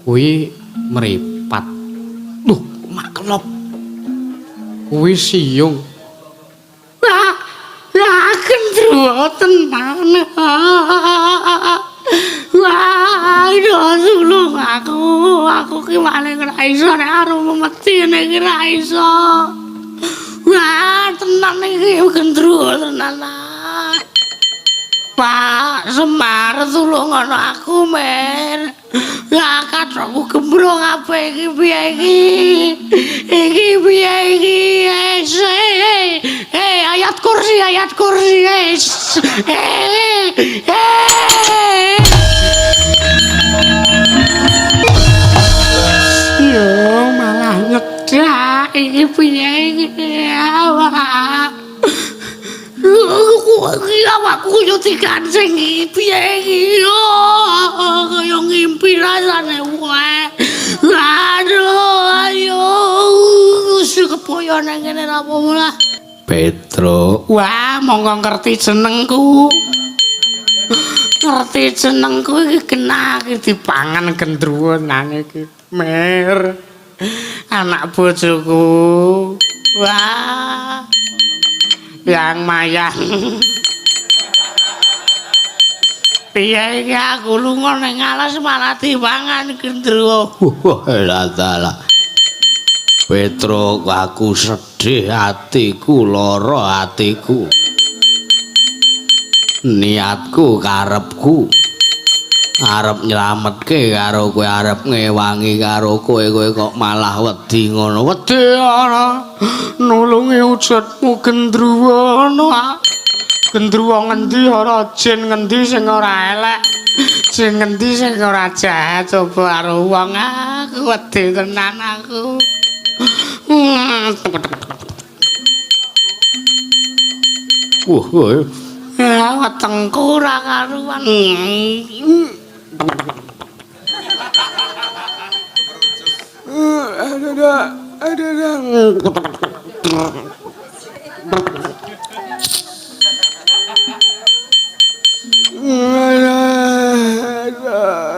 Kuwi mripat. Loh, maklop. Kuwi siyung. Wah, wah gendruwo tenan. Wah, tulung aku. Aku ki paling ora iso nek arep memeti nek ora iso. Wah, tenan iki gendruwo tenan. Pak Semar tulung ana aku, Mer. Ya kathokku gembrong kabeh iki piye iki? Iki piye iki? Eh, ayat kursi, ayat kursi. Eh, eh. Yo malah nyedak iki piye iki? Iki awakku yo dikancing iki piye iki? Kaya ngimpi rasane wae. Aduh, ayo. Wis kepoyo nang ngene ra apa-apa lah. Petro. Wah, monggo ngerti jenengku. Ngerti jenengku iki kena iki dipangan gendruwo nang iki. Mer. Anak bojoku. Wah. Yang mayang. Piye iki aku lunga ning alas malah dipangan gendruwo. Wah, dalah. Petro, aku sedih atiku, lara atiku. Niatku, karepku arep nyelametke karo kowe, arep ngewangi karo kowe, kowe kok malah wedi ngono. Wedi ana nulungi wujudmu gendruwo ana. Gendruwo ngendi ora jin ngendi sing ora elek. Jin ngendi sing ora jahat coba karo wong aku wedi tenan aku. Wah, wah. Ya wetengku ora karuan.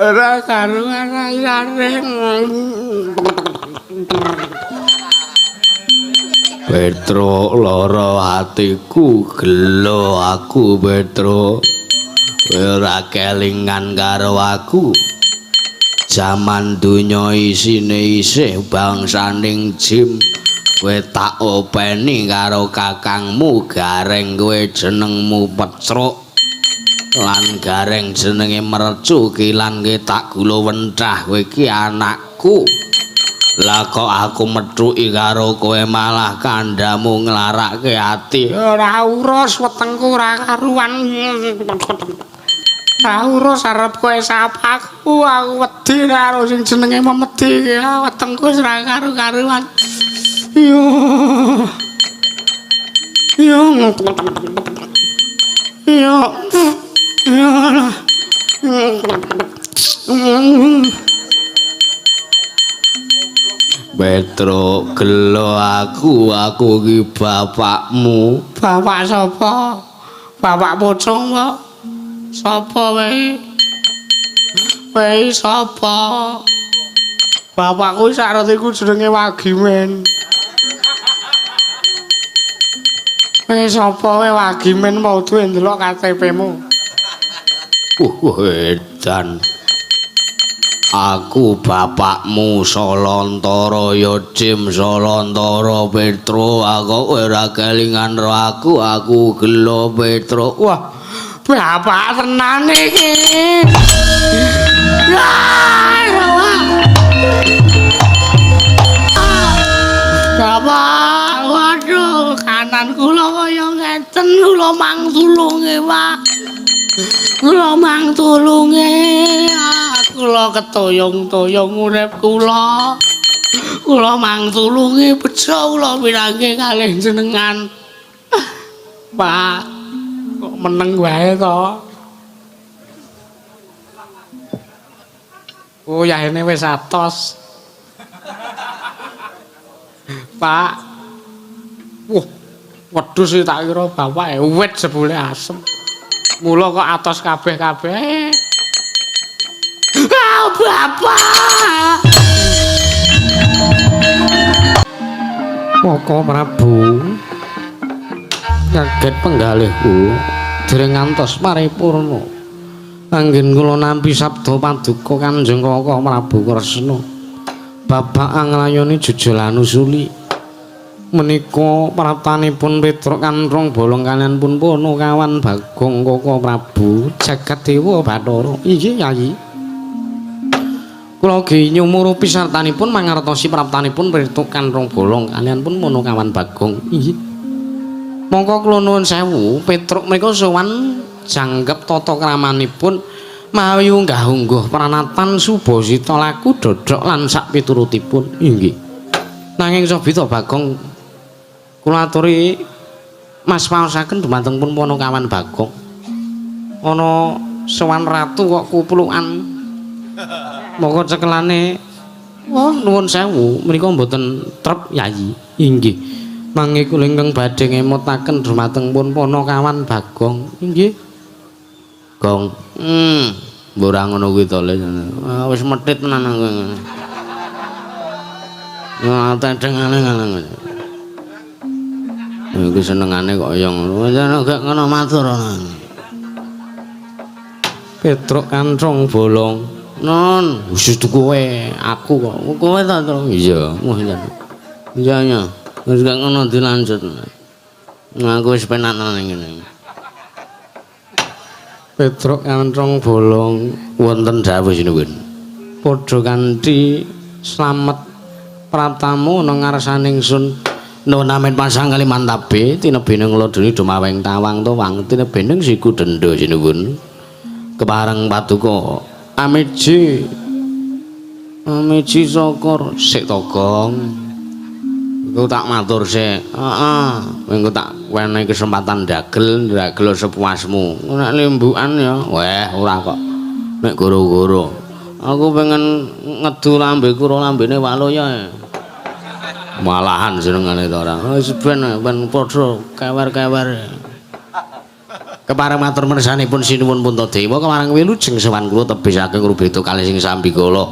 Ora karuan rasane. Petro, lara atiku, gelo aku Petro. Kowe ora kelingan karo aku. Jaman donya isine isih bangsaning jim. Kowe tak openi karo kakangmu Gareng, kowe jenengmu Petruk. Lan Gareng jenenge Mercu, kilan kowe tak gula wentah, kowe iki anakku. Lah kok aku methuki karo kowe malah kandhamu nglarake ati. Ora urus wetengku ora karuan. Ora urus arep kowe sapaku, aku wedi karo sing jenenge memedi iki. Wetengku wis ora karu-karuan. Yo. Yo. Yo. Yo. Petro, gelo aku, aku iki bapakmu. Bapak sapa? Bapak pocong kok. Sapa wae? Wae sapa? Bapakku sak retiku jenenge Wagimen. Wae sapa wae Wagimen mau duwe ndelok KTP-mu. Edan. Aku bapakmu Salantara ya Jim Salantara Petro. Aku ora kelingan ro aku, aku gelo Petro. Wah, bapak tenan iki. Bapak, waduh, kanan kula kaya ngeten, kula mang tulunge, Pak. Kula mang tulunge. Kula ketoyong-toyong urip kula. Kula mang tulunge bejo kula pinanggih kalih jenengan. Pak, kok meneng wae to? Oh, yahene wis atos. Pak. Wah, wedhus iki tak kira bapak wit jebule asem. Mula kok atos kabeh-kabeh. Ah, bapak. Koko Prabu kaget penggalih kula dereng ngantos paripurna. Anggen kula nampi sabda paduka Kanjeng Koko Prabu Kresna. Babak anglayoni jujulan usuli menika praptanipun Petruk Kanthong Bolong kaliyan pun Ponokawan Bagong Koko Prabu Jagat Dewa Bathara. Inggih Yayi. Kula ugi nyumurupi sartanipun mangertosi praptanipun Petruk Kanthong Bolong kaliyan pun Ponokawan Bagong. Inggih. Mongko kula nuwun sewu, Petruk menika sowan janggep tata kramanipun mawi unggah-ungguh pranatan subasita laku dodhok lan sak piturutipun. Inggih. Nanging sabita Bagong kula aturi mas paosaken dumateng pun Ponokawan Bagong. Ana sowan ratu kok kuplukan. Mongko cekelane wah nuwun sewu menika mboten trep Yayi. Inggih. Mangke kula ingkang badhe ngemutaken dumateng pun Ponokawan Bagong. Inggih. Gong. Mbok ora ngono kuwi to, Le. Wis methit tenan aku. Wah, tedengane ngono. Iku senengane kok ya ngono. Gak ngono matur. Petruk Kanthong Bolong. Non, wis kowe, aku kok. Kowe ta, Tru? Iya, wah iya. Iya, iya. Wis gak ngono dilanjut. Aku wis penak nang ngene. Petruk Kanthong Bolong wonten dawuh sinuwun. Padha kanthi slamet pratamu ana ngarsaning sun. Nuwun amin pasang kalimantabe tinebene ngladeni dumaweng tawang towang tinebening siku denda sinuwun. Kepareng paduka ameji ameji syukur sik to Gong. Engko tak matur sik. Heeh, engko tak wenehi kesempatan dagel, dagel sepuasmu. Nek limbukan ya, weh ora kok. Nek goro-goro. Aku pengen ngedu lambeku ro lambene Waluya. Malahan senengane ta ora. Wis ben ben padha kewer-kewer. Kepareng matur mersanipun sinuwun Puntadewa kepareng wilujeng sowan kula tebih saking rubeda kalih sing sambikala.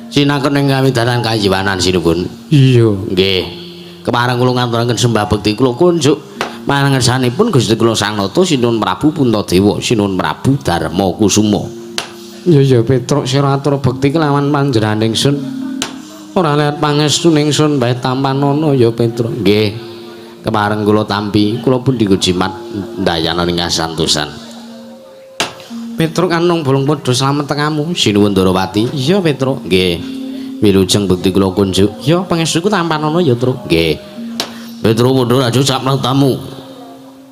Sinaken ing kawidanan kayiwanan sinuwun. Iya. Nggih. Kepareng kula ngaturaken sembah bekti kula kunjuk marang ngersanipun Gusti kula Sang Nata Sinuwun Prabu Puntadewa Sinuwun Prabu Darma Kusuma. Iya iya Petruk sira atur bekti kelawan panjenengan ingsun. Ora lihat pangestu ningsun bae tampanana ya Petruk. Nggih. Kepareng kula tampi kula pun dikujimat ndayana ing kasantosan. Petruk Kanthong Bolong padha slamet tekamu. Sinuwun Darawati. Iya Petruk. Nggih. Wilujeng bekti kula kunjuk. Ya pangestuku tampanana ya Truk. Nggih. Petruk padha raja sak tamu.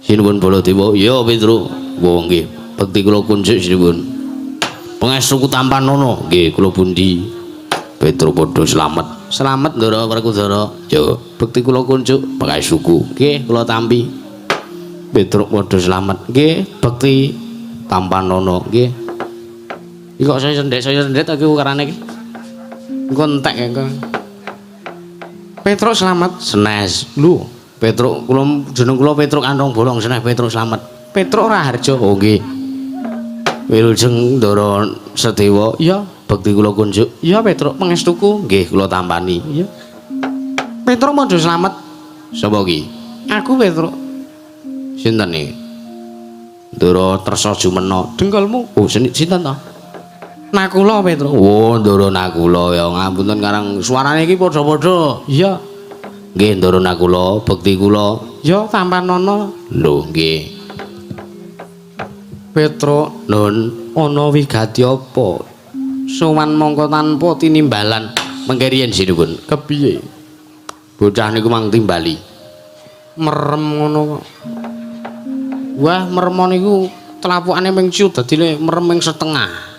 Sinuwun Baladewa. Iya Petruk. Wah nggih. Bekti kula kunjuk sinuwun. Pangestuku tampanana. Nggih kula pundi. Petruk padha slamet. Slamet Ndara Werkudara. Yo, bekti kula kunjuk pangestuku. Nggih kula tampi. Petruk padha slamet. Nggih bekti tampanana. Nggih. Iki kok saya sendek iki ukarane iki. Engko entek engko. Petruk slamet. Senes. Lho, Petruk kula jeneng kula Petruk Kanthong Bolong seneh Petruk slamet. Petruk Raharja. Oh nggih. Wilujeng Ndara Sedewa. Iya, bekti kula kunjuk. Iya Petruk, pangestuku. Nggih kula tampani. Iya. Petruk padha slamet. Sapa ki? Aku Petruk. Sinten iki? Ndara Tersa Jumena. Dengkulmu. Oh, sinten to? Nakula Petruk. Oh, Ndara Nakula ya ngapunten karang suarane iki padha-padha. Iya. Nggih Ndara Nakula, bekti kula. Ya tampanana. Lho nggih. Petruk, nun ana wigati apa? Sowan mongko tanpa tinimbalan. Mengke riyen sinuwun. Kepiye? Bocah niku mang timbali. Merem ngono kok. Wah, merem niku telapukane ming ciut dadi merem ming setengah.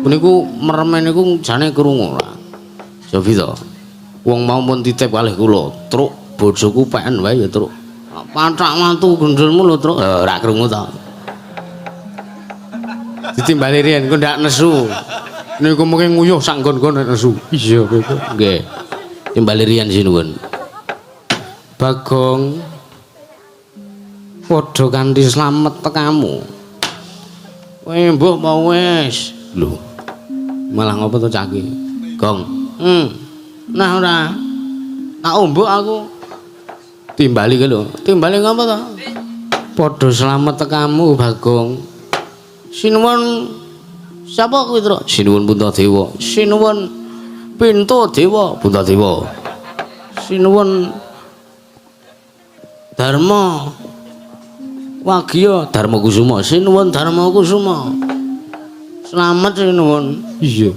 Niku mereme niku jane krungu ora. Sofi to. Wong mau pun titip kalih kula, Truk bojoku peken wae ya, Truk. Pathak mantu gendulmu lho, Truk. Ora krungu to. Ditimbali riyen engko ndak nesu. Niku mungkin nguyuh sak nggon-nggon nek nesu. Iya, Petruk. Nggih. Timbali riyen sinuwun. Bagong padha kanthi slamet tekamu. Kowe mbuh apa wis? Lho. Malah ngopo to cah iki? Gong. Nah ora. Tak ombok aku. Timbali ki lho. Timbali ngapa to? Padha slamet tekamu Bagong. Sinuwun sapa kuwi, Tru? Sinuwun Puntadewa. Sinuwun Pintadewa, Puntadewa. Sinuwun Dharma Wagiya Dharma Kusuma. Sinuwun Dharma Kusuma. Slamet sinuwun. Iya.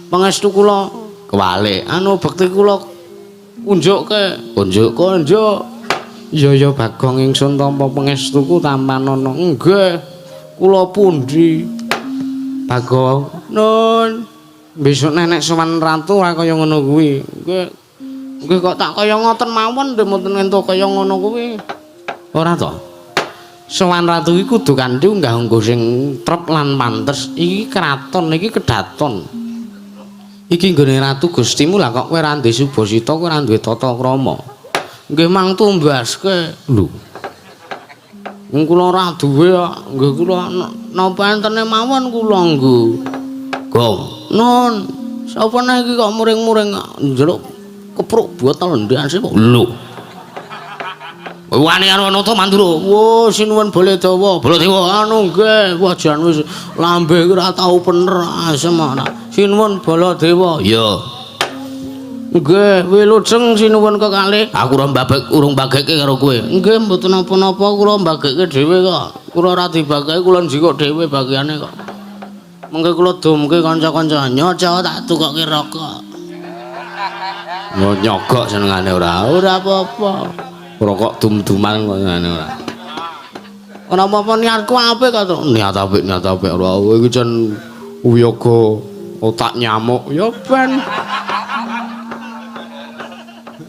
Pangestu kula kewalik. Anu bekti kula unjukke. Unjuk konjuk. Iya ya Bagong ingsun tampa pangestuku tampanana. Nggih. Kula pundi? Bagong. Nun. Besok nenek sowan ratu ora kaya ngono kuwi. Nggih. Nggih kok tak kaya ngoten mawon ndek mboten entuk kaya ngono kuwi. Ora to? Sowan ratu iki kudu kanthi unggah-ungguh sing trep lan pantes. Iki kraton, iki kedaton. Iki nggone ratu Gustimu lah kok kowe ora duwe subasita, kowe ora duwe tata krama. Nggih mang tumbaske. Lho. Wong kula ora duwe kok. Nggih kula napa entene mawon kula nggo. Gong. Nun. Sapa neh iki kok muring-muring njaluk kepruk botol ndase kok. Lho. Wani karo Nata Mandura. Wo sinuwun Baladewa. Baladewa anu nggih, wah jan wis lambe iki ora tau pener asem ora. Sinuwun Baladewa. Iya. Nggih, wilujeng sinuwun kekalih. Aku ora mbabek urung mbageke karo kowe. Nggih, mboten napa-napa kula mbageke dhewe kok. Kula ora dibageke kula njikuk dhewe bagiane kok. Mengke kula dumke kanca-kanca nyoca tak tukokke rokok. Nyogok senengane ora. Ora apa-apa. Rokok dum-duman kok ngene ora. Ora apa-apa niatku apik kok. Niat apik, niat apik ora. Iki jan wiyaga otak nyamuk ya ben.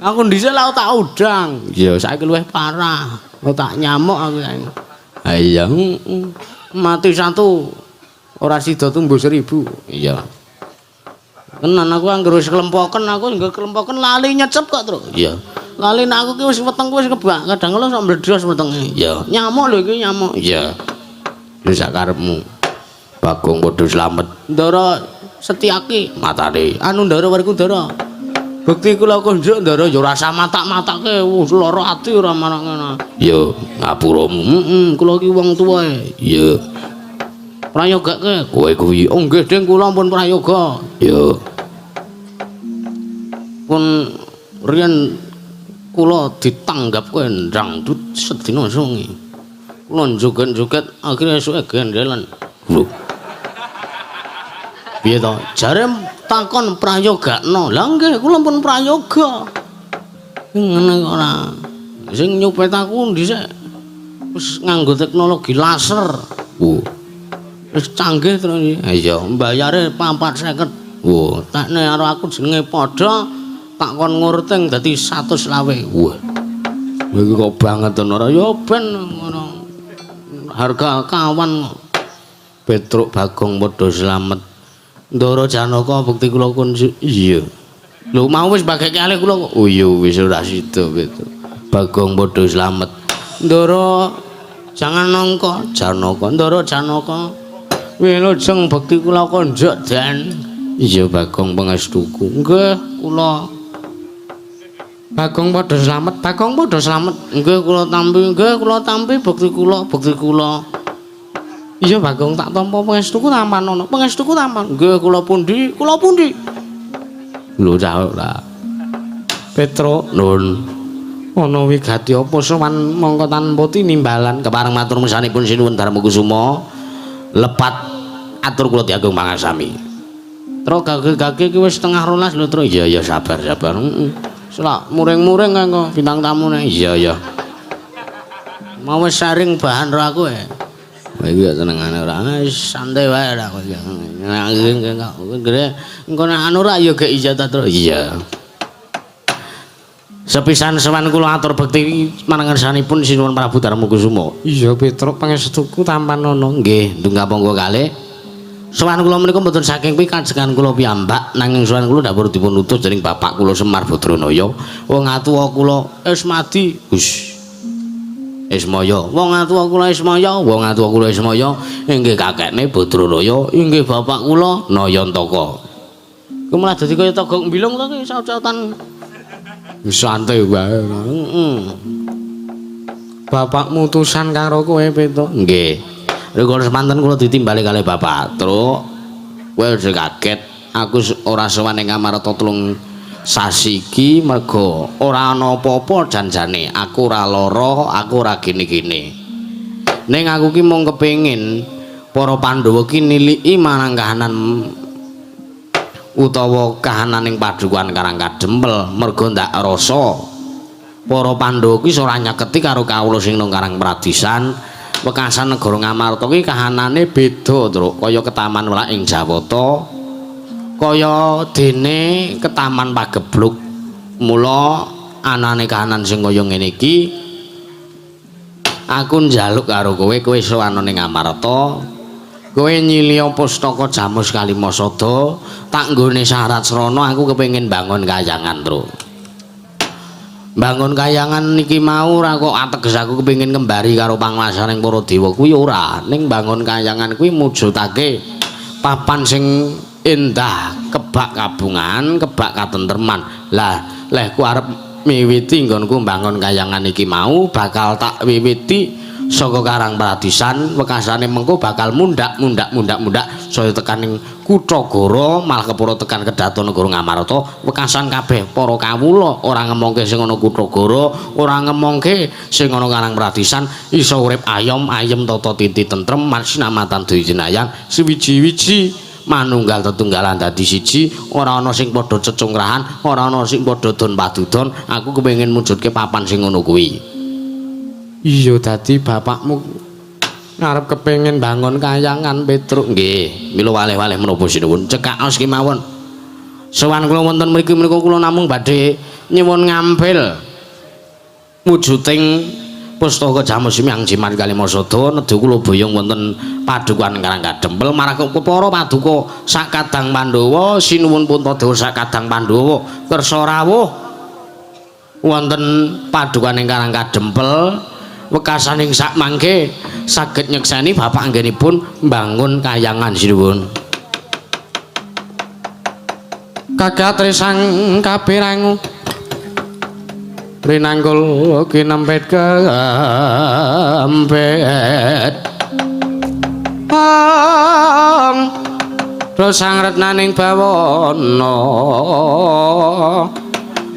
Aku dhisik lah otak udang. Ya saiki luwih parah. Otak nyamuk aku saiki. Ha iya, mati satu ora sida tumbuh 1000. Iya. Tenan aku anggere wis klempoken aku nggo klempoken lali nyecep kok, Tru. Iya. Lali nek aku ki wis wetengku wis kebak, kadang kala sok mbledos wetenge. Iya. Nyamuk lho iki nyamuk. Iya. Wis sak karepmu. Bagong padha slamet. Ndara Setyaki matane. Anu Ndara Werkudara. Bekti kula kunjuk Ndara ya ora usah matak-matake, wis lara ati ora marang ngono. Ya, ngapuramu. Heeh, kula iki wong tuwa e. Iya. Prayogake kowe kuwi. Oh nggih, Ding, kula pun prayoga. Iya. Pun riyen kula ditanggap kowe ndangdut sedina sungi. Kula joget-joget akhire esuke gendelen. Lho. Piye to? Jare takon prayogakno. Lah nggih, kula pun prayoga. Ngene kok ora. Sing nyupet aku dhisik wis nganggo teknologi laser. Wo. Wis canggih terus iki. Ha iya, mbayare 450. Wo, tekne karo aku jenenge padha tak kon ngurting dadi 125. Wah. Iki kok banget ora? Ya ben ngono. Harga kawan kok. Petruk Bagong padha slamet. Ndara Janaka bekti kula kunjuk. Iya. Lho mau wis bageke kalih kula kok. Oh iya wis ora sida Petruk. Bagong padha slamet. Ndara jangan nangka Janaka. Ndara Janaka. Wilujeng bekti kula konjuk Den. Iya Bagong pangestuku. Nggih kula. Bagong padha slamet, Bagong padha slamet. Nggih kula tampi, nggih kula tampi bekti kula, bekti kula. Iya Bagong tak tampa pangestuku tampan ana. Pangestuku tampan. Nggih kula pundi? Kula pundi? Lho cah ora. Petruk nun. Ana wigati apa sowan mongko tanpa tinimbalan kepareng matur mesanipun sinuwun Darma Kusuma. Lepat atur kula diagung pangasami. Truk gage-gage iki wis 11:30 lho, Truk. Iya iya sabar sabar. Heeh. Selak muring-muring kok bintang tamune. Iya iya. Mau wis sharing bahan ro aku e. Kowe iki kok senengane ora wis santai wae ora kowe iki. Engko nek anu ra ya gek ijazah terus. Iya. Sepisan sowan kula atur bekti marang ngersanipun Sinuwun Prabu Darma Kusuma. Iya Petruk pangestuku tampanana. Nggih, ndungka monggo kalih. Sowan kula menika mboten saking pikajengan kula piyambak nanging sowan kula dapur dipun utus dening bapak kula Semar Badranaya. Wong atuwa kula Ismadi. Gus. Ismaya. Wong atuwa kula Ismaya, wong atuwa kula Ismaya inggih kakekne Badranaya, inggih bapak kula Nayantaka. Ku malah dadi kaya Togok Mbilung to ki saut-sautan. Santai wae. Heeh. Bapak mutusan karo kowe, Petruk. Nggih. Rikala semanten kula ditimbali kalih Bapak Truk. Kowe aja kaget, aku ora sowan ing Ngamarta 3 sasi iki merga ora ana apa-apa janjane. Aku ora lara, aku ora gene-gene. Ning aku ki mung kepengin para Pandhawa ki niliki marang kahanan utawa kahanan ing Padukuhan Karang Kadempel merga ndak rasa para Pandhawa ki ora nyeketi karo kawula sing nang Karang Pradisan. Wekasan negara Ngamarta ki kahanane beda, Truk, kaya ketaman welak ing Jawata, kaya dene ketaman pagebluk. Mula anane kahanan sing kaya ngene iki aku njaluk karo kowe, kowe sowan ning Ngamarta, kowe nyiliya pustaka Jamus Kalimasada, tak nggone syarat srana aku kepengin bangun kayangan, Truk. Bangun kayangan niki mau ora kok ateges aku kepengin kembari karo panguwasaning para dewa kuwi ora, ning bangun kayangan kuwi mujudake papan sing endah, kebak kabungan, kebak katentreman. Lah, lehku arep miwiti nggonku bangun kayangan iki mau bakal tak wiwiti saka Karang Pradisan, wekasane mengko bakal mundhak mundhak mundhak mundhak saya tekan ing Kutha-Gara, malah kepara tekan Kedaton Negara Ngamarta. Wekasan kabeh para kawula ora ngemongke sing ana Kutha-Gara, ora ngemongke sing ana Karang Pradisan iso urip ayom ayem tata titi tentrem masinamatan daya suwiji-wiji manunggal tetunggalan dadi siji, ora ana sing padha cecungkrahan, ora ana sing padha don padudon. Aku kepengin mujudke papan sing ngono kuwi. Iya, dadi bapakmu ngarep kepengin bangun kayangan, Petruk. Nggih, mila waleh-waleh menapa sinuwun cekaos kemawon. Sowan kula wonten mriki menika kula namung badhe nyuwun ngampil wujuding pustaka Jamus Hyang Jimat Kalimasada nedha kula boyong wonten Padukuhan Karang Kadempel marang para paduka sakadang Pandhawa sinuwun Puntadewa sakadang Pandhawa kersa rawuh wonten padukuhan ing Karang Kadempel wekasaning sak mangke saged nyekseni bapak anggenipun mbangun kayangan sinuwun. Kagat risang kapirangu rinanggul kinempet kempet ang resang retnaning bawana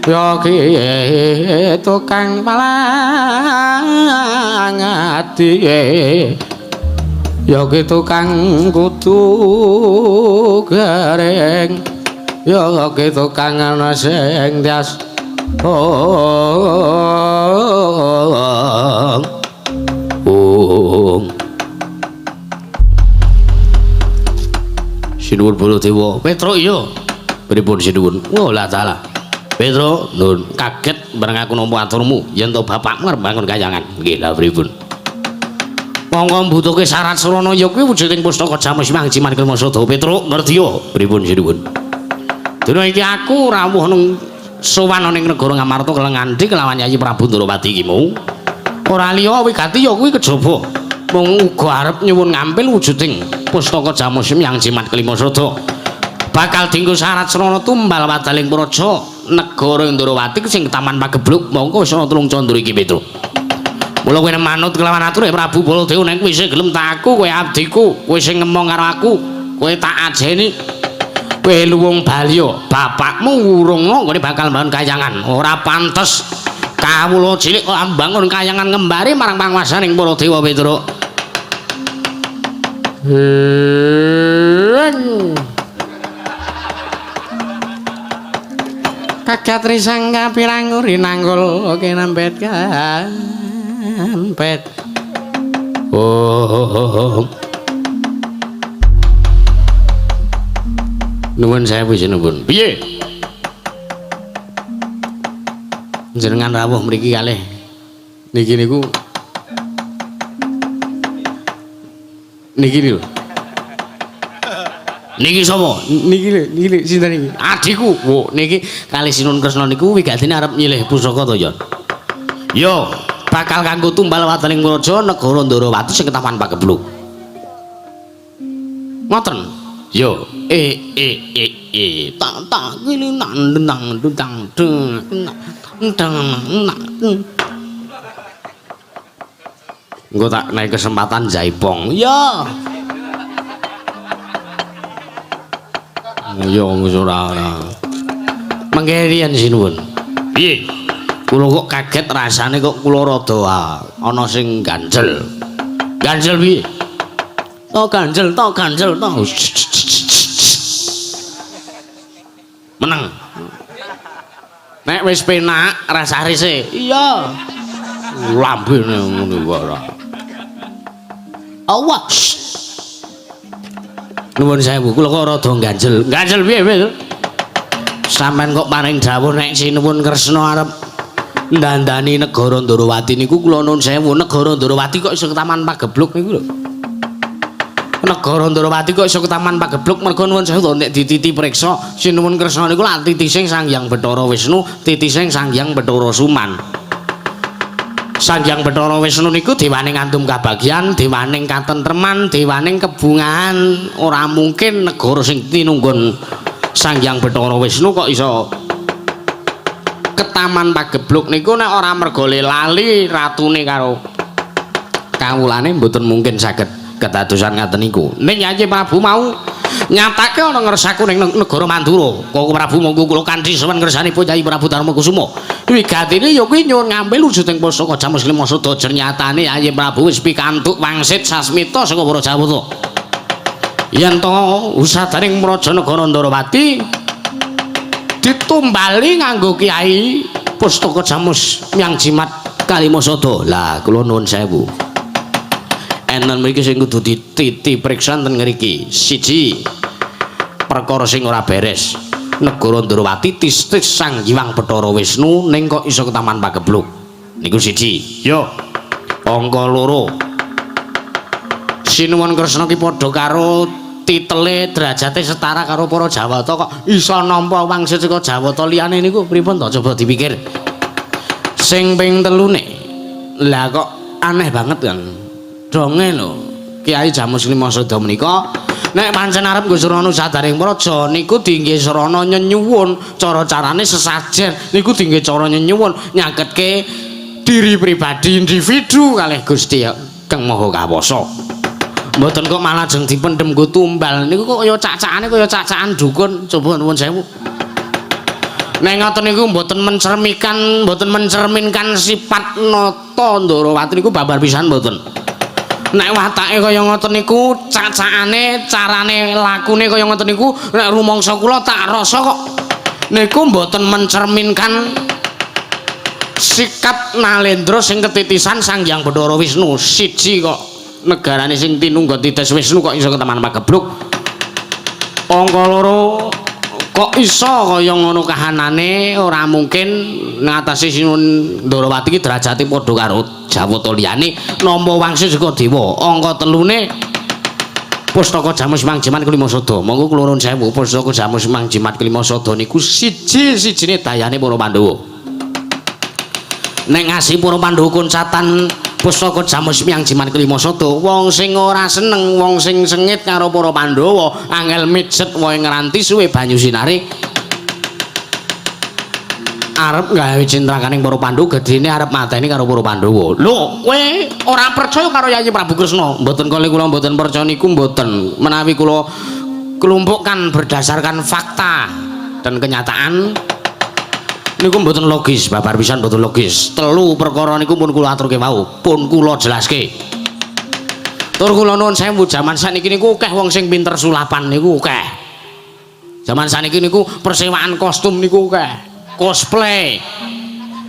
ya ki tukang palang ati ya ki tukang kudu garing ya ki tukang ana sing tias ong. Sinuwun Baladewa. Petruk iya. Pripun sinuwun? Oh la taala. Petruk nun kaget bareng aku nampa aturmu yen to bapakmu arep bangun kayangan. Nggih lha pripun? Monggo mbutuhke syarat sarana ya kuwi wujuding pustaka Jamus Hyang Jimat Kalimasada. Petruk ngerti yo pripun sinuwun? Dina iki aku rawuh nang sowan ning negara Ngamarta kelengandi kelawan Yayi Prabu Ndorowati iki mau. Ora liya wigati ya kuwi kejaba mung uga arep nyuwun ngampil wujuding pustaka Jamus Hyang Jimat Kalimasada. Bakal dienggo syarat srana tumbal wadaling praja negara Ndorowati sing taman pagebluk mongko wis ana 3 candra iki Petruk. Mula kowe manut kelawan ature Prabu Baladewa nek kowe isih gelem tak aku kowe abdiku, kowe sing ngemong karo aku, kowe tak ajeni. Kowe luwung balya, bapakmu wurungno nggone bakal mbangun kayangan. Ora pantes kawula cilik kok mbangun kayangan ngembari marang panguwasaning para dewa Petruk. Kagat risang kapirang rinanggul kinempet kampet. Oh. Nuwun sewu sinuwun. Piye? Jenengan rawuh mriki kalih niki niku niki lho. Niki sapa? Niki lho, niki lho sinten niki? Adhiku. Wo, niki kalih Sinuwun Kresna niku wigatine arep nyilih pusaka to, Yon? Yo, bakal kanggo tumbal wadaling praja negara Ndorowati sing ketaman pagebluk. Ngoten. Yo, e e e e tak tak kili nang nang nang Ndang. Engko tak naik kesempatan jaipong. Iya. Ya wis ora ora. Mengke riyen sinuwun. Piye? Kula kok kaget rasane kok kula rada ana sing ganjel. Ganjel piye? To ganjel, to ganjel, to. Meneng. Nek wis penak rasane sih. Iya. Lambene ngono ora. Awas. Nuwun sewu, kula kok rada ganjel. Ganjel piye, piye? Sampeyan kok paring dawuh nek sinuwun Kresna arep ndandani negara Ndorowati niku kula nuwun sewu, negara Ndorowati kok iso ketaman Pagebluk niku lho. Negara Ndorowati kok iso ketaman Pagebluk mergo nuwun sewu nek dititi priksa sinuwun Kresna niku lak titising Sang Hyang Bathara Wisnu, titising Sang Hyang Bathara Suman. Sang Hyang Bathara Wisnu niku dewaning andum kabagyan, dewaning katentreman, dewaning kebungahan. Ora mungkin negara sing tinunggon Sang Hyang Bathara Wisnu kok iso ketaman Pagebluk niku nek ora mergo lali ratune karo kawulane mboten mungkin saged kedadosan ngaten niku. Ning Yayi Prabu mau nyatake ana ngersaku ning negara Mandura. Koko Prabu monggo kula kanthi sowan ngersanipun Yayi Prabu Darmakusuma. Wigatine ya kuwi nyuwun ngambil wujuding pusaka Jamus Lima Sada. Nyatane Yayi Prabu wis pikantuk wangsit sasmita saka para Jawata. Yen to usadaning Praja Negara Ndorowati ditumbali nganggo Kiai Pustaka Jamus Myang Jimat Kalimasada. Lah kula nuwun sewu. Enten mriki sing kudu dititi priksa enten ngriki. Siji, perkara sing ora beres. Negara Ndorowati tistis Sang Hyang Bathara Wisnu ning kok iso ketaman Pagebluk. Niku siji. Yo. Angka loro. Sinuwun Kresna ki padha karo titele derajate setara karo para Jawata kok iso nampa wangsit saka Jawata liyane niku pripun to coba dipikir. Sing ping telune. Lah kok aneh banget kan. Donge lho Kiai Jamus Lima Sada menika nek pancen arep nggo srana sadaring praja niku dingge srana nyenyuwun, cara-carane sesajen niku dingge cara nyenyuwun nyaketke diri pribadi individu kalih Gusti Kang Maha Kawasa. Mboten kok malah jeng dipendhem nggo tumbal niku kok kaya cacakane kaya cacakan dukun. Coba nuwun sewu. Nek ngoten niku mboten mencerminkan, mboten mencerminkan sifat nata Ndorowati niku babar pisan mboten. Nek watake kaya ngoten niku, cacakane, carane lakune kaya ngoten niku, nek rumangsa kula tak rasa kok niku mboten mencerminkan sikap Nalendra sing ketitisan Sang Hyang Bathara Wisnu. Siji kok negarane sing tinungga titis Wisnu kok iso ketaman Pagebluk. Angka loro kok iso kaya ngono kahanane, ora mungkin ngatasi Sinuwun Ndorowati iki derajate padha karo Jawata liyane nampa wangsit saka dewa. Angka telune Pustaka Jamus Mang Jimat Kelima Sada. Monggo kula nuwun sewu, Pustaka Jamus Mang Jimat Kelima Sada niku siji-sijine dayane para Pandhawa. Nek ngasih para Pandhawa kuncatan Pustaka Jamus Mang Jimat Kelima Sada, wong sing ora seneng, wong sing sengit karo para Pandhawa, angel mijet wae ngranti suwe banyu sinare. Arep gawe cintrakaning para Pandhawa, gedene arep mateni karo para Pandhawa. Lho, kowe ora percaya karo Yayi Prabu Kresna? Mboten kali kula mboten percaya niku mboten. Menawi kula kelompokkan berdasarkan fakta dan kenyataan niku mboten logis, babar pisan mboten logis. Telu perkara niku pun kula aturke wau, pun kula jelaske. Tur kula nuwun sewu, jaman sakniki niku akeh wong sing pinter sulapan niku akeh. Jaman sakniki niku persewaan kostum niku akeh. Cosplay,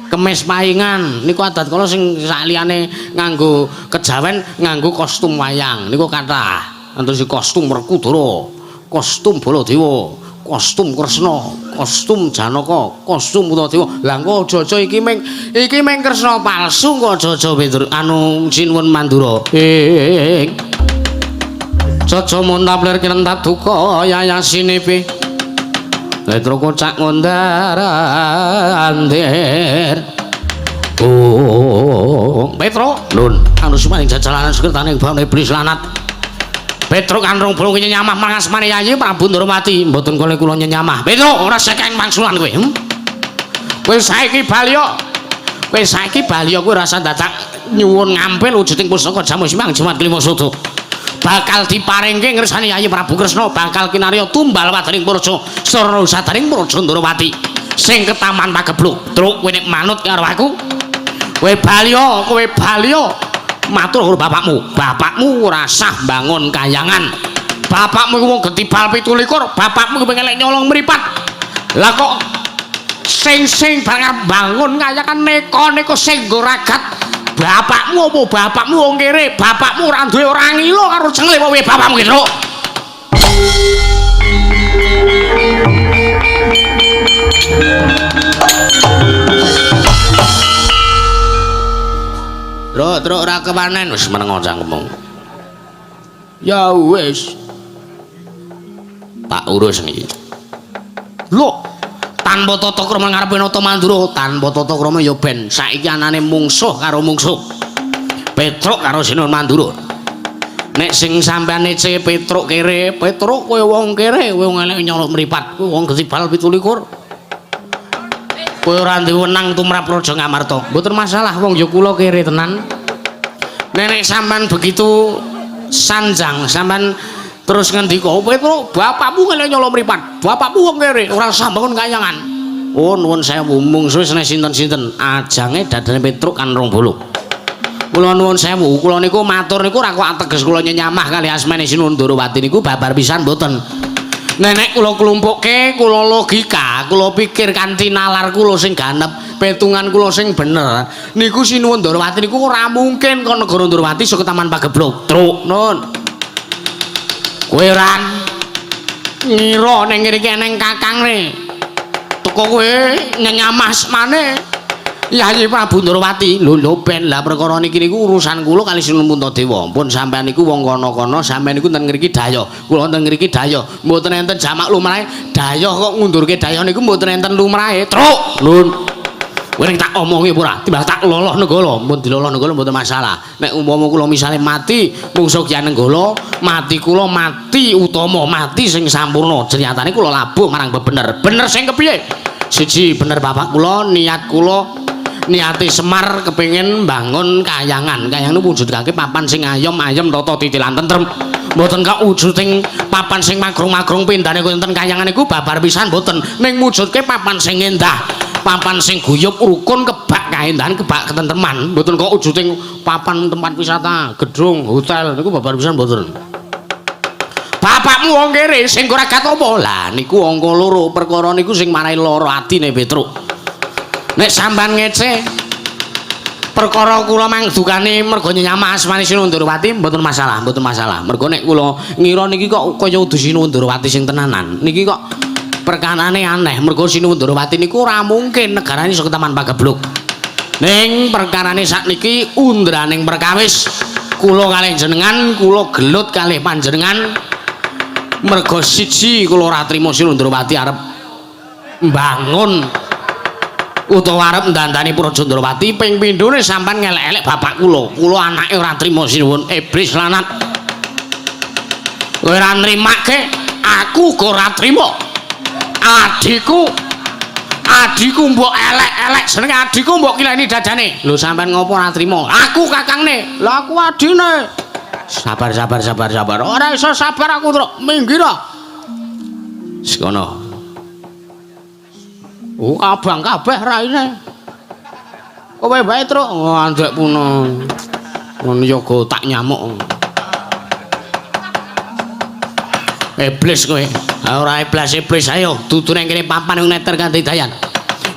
kemis paingan niku adat kala sing sakliyane nganggo kejawen nganggo kostum wayang niku kathah. Enten sing kostum Werkudara, kostum Baladewa, kostum Kresna, kostum Janaka, kostum Puntadewa. Lah engko aja-aja iki ming Kresna palsu engko aja-aja Petru anu Sinuwun Mandura. Ing Jaja muntap lir kinentat duka yayasine Letro kocak ngondar andir. Oh, Petro, nun, anu sumaning jajalanan sekertaning bawan iblis lanat. Petro kanrong bolong nyenyamah mangasmane Yayi Prabu Ndorowati. Mboten kula kula nyenyamah. Petro, ora sekeng wangsulan kowe. Kowe saiki bali yo. Kowe saiki bali yo kowe rasa dadak nyuwun ngampil wujuding pusaka Jamu Simang Jimat Klima Suda. Bakal diparingke ngersani Yayi Prabu Kresna bakal kinarya tumbal wadaning Praja sarana sadaning Praja Ndrawati sing ketaman pagebluk. Truk kowe nek manut karo aku, kowe bali yo, kowe bali yo matur karo bapakmu. Bapakmu ora sah bangun kayangan. Bapakmu iku wong getibal 17, bapakmu iku pengen nyolong mripat. Lah kok sing-sing banget bangun kayangan neka-neka sing nggo ragat bapakmu apa bapakmu wong kere, bapakmu ora duwe ora ngilo karo cengle apa piye bapakmu ki, Truk. Truk, truk ora kepanen wis meneng cangkemmu. Ya wis. Tak urus niki. Lho, tanpa tata krama ngarepe Nata Mandura, tanpa tata krama ya ben saiki anane mungsuh karo mungsuh. Petruk karo Sinuwun Mandura. Nek sing sampean nece Petruk kere, Petruk kowe wong kere, kowe wong elek nyolok mripat, kowe wong getibal 17. Kowe ora duwe wenang tumrap Raja Ngamarta. Mboten masalah wong ya kula kere tenan. Nek sampean begitu sanjang, sampean terus ngendika, "Petruk, bapakmu ngelek nyolok mripat. Bapakmu wong kere, ora usah bangun kayangan." Oh, nuwun sewu, mungsuhe seneh sinten-sinten. Ajange dadane Petruk kan 20. Kula nuwun sewu, kula niku matur niku ora kok ateges kula nyenyamah kali asmane Sinuwun Ndrawati niku babar pisan mboten. Nenek kula klumpukke, kula logika, kula pikir kanthi nalar kula sing ganep, petungan kula sing bener. Niku Sinuwun Ndrawati niku ora mungkin kok negara Ndrawati iso ketaman pagebluk. Truk, nun. Kowe ora ngira ning ngene iki eneng kakangne. Teko kowe nyenyamah asmane Yayi Prabu Ndrawati. Lho lho ben lah perkara niki niku urusan kula kali Sinuwun Puntadewa. Pun sampean niku wong kono-kono, sampean niku ten ngriki dayoh. Kula ten ngriki dayoh. Mboten enten jamak lumrahe. Dayoh kok ngundurke dayoh niku mboten enten lumrahe. Truk, nun. Kowe nek tak omongi apa ora? Timbang tak loloh nenggala, mun diloloh nenggala mboten masalah. Nek umpama kula misale mati mungsuh Kyai Nenggala, mati kula mati utama, mati sing sampurna. Jenyatane kula labuh marang bebener. Bener sing kepiye? Siji bener bapak kula, niat kula niate Semar kepengin mbangun kayangan. Kayangan wujudake papan sing ayem-ayem tata titilan tentrem. Mboten kok wujuding papan sing magrong-magrong pindane wonten kayangan iku babar pisan mboten. Ning wujudke papan sing endah, papan sing guyub rukun kebak kaendahan, kebak ketentreman. Mboten kok wujuding papan tempat wisata, gedung, hotel niku babar pisan mboten. Bapakmu wong kere sing ora gat apa? Lah niku angka loro perkara niku sing marai lara atine Petruk. Nek sampean ngece perkara kula mangdukane mergo nyenyamah asmane Sinuwun Ndrawati mboten masalah, mboten masalah. Mergo nek kula ngira niki kok kaya udu Sinuwun Ndrawati sing tenanan. Niki kok perkarane aneh. Mergo Sinuwun Ndrawati niku ora mungkin negarane iso ketaman pagebluk. Ning perkarane sakniki undraning perkawis kula kalih jenengan, kula gelut kalih panjenengan. Mergo siji kula ora trima Sinuwun Ndrawati arep mbangun utawa arep ndandani Praja Ndrawati, ping pindhone sampean ngelek-elek bapak kula. Kula anake ora trima Sinuwun, iblis lanat. Kowe ora nrimake, aku uga ora trima. Adhiku, adhiku mbok elek-elek jenenge adhiku mbok kileni dadane. Lho sampean ngopo ora trima? Aku kakangne. Lah aku adine. Sabar sabar sabar sabar. Ora iso sabar aku, Truk. Minggir. Wis kono. Oh, abang kabeh raine. Kowe wae, Truk. Oh, andek puno. Ngono yoga tak nyamuk. Iblis kowe. Ora iblis iblis ayo dudu nang kene papan neter kanthi dayan.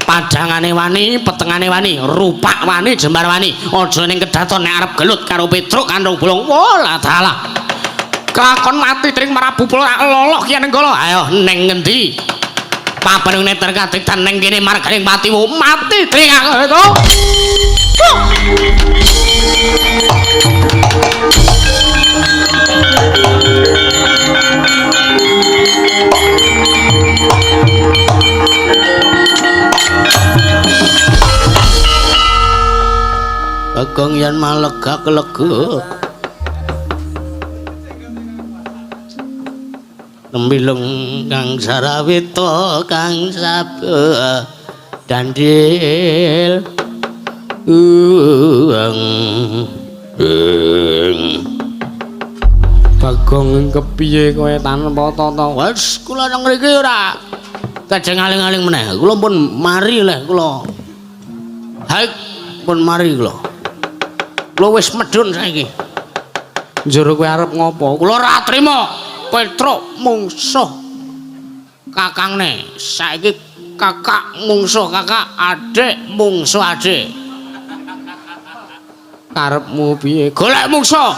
Padhangane wani, petengane wani, rupak wani, jembar wani. Aja ning kedaton nek arep gelut karo Petruk kanthong bolong. Wah, dalah. Kelakon mati tring Prabu Pula loloh Kyai Nenggala. Ayo ning ngendi? Papan neter kadektan ning kene marganing patimu mati tring aku itu. Bagong yen malega kelega. Nembileng kang sarawita kang sabe. Dandil. Bagong kepiye kowe tanpa tata? Wis kula nang mriki ora kajeng aling-aling meneh. Kula pun mari leh kula. Haik pun mari kula. Kula wis medhun saiki. Njur kowe arep ngopo? Kula ora trima Petruk mungsuh kakangne. Saiki kakak mungsuh kakak, adik mungsuh adik. Karepmu piye? Golek mungsuh.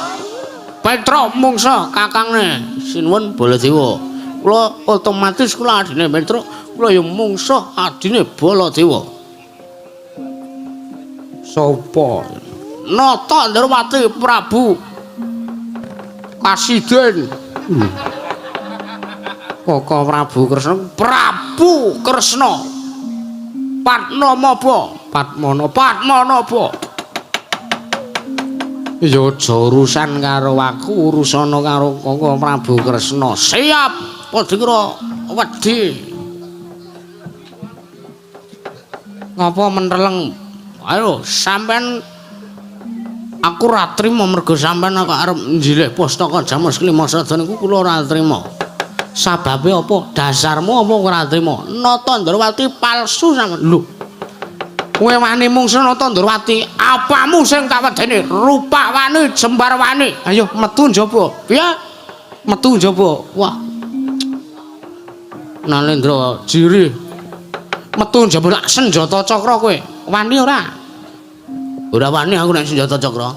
Petruk mungsuh kakangne. Sinuwun Baladewa. Kula otomatis kula adine Petruk, kula ya mungsuh adine Baladewa. Sopo? Nata Ndrawati Prabu Kasiden. Koko Prabu Kresna, Prabu Kresna. Padmanaba, Padmana, Padmanaba. Ya aja urusan karo aku, urusana karo Koko Prabu Kresna. Siap, padha kira wedi. Ngapa menteleng? Ayo sampean aku ora trima mergo sampean kok arep njilih pustaka Jamus Klima Sada niku kula ora trima. Sababe apa? Dasarmu apa ora trima? Nata Ndrawati palsu sampean. Lho. Kowe wani mungsuh Nata Ndrawati, apamu sing tak wedeni? Rupak wani, jembar wani. Ayo metu njaba. Piye? Metu njaba. Wah. Nalendra jirih. Metu njaba lak senjata cakra kowe. Wani ora? Ora wani aku nek senjata cakra.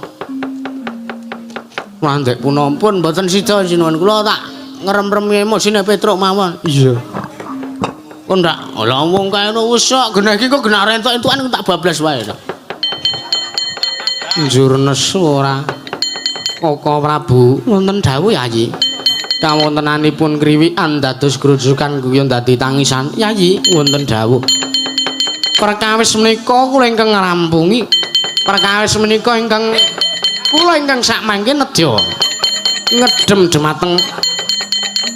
Mandek punampun mboten sida sinuwun kula tak ngrem-remi emosine Petruk mawon. Iya. Kok ndak lha wong kae wis kok genah iki kok genah entuk-entukan tak bablas wae. Njur nesu ora. Koko Prabu wonten dawuh Yayi. Kawontenanipun kriwikan dados grojogan guyon dadi tangisan. Yayi wonten dawuh. Perkawis menika kula ingkang ngrampungi. Perkawis menika ingkang kula ingkang sakmangke nedya ngedhem dhumateng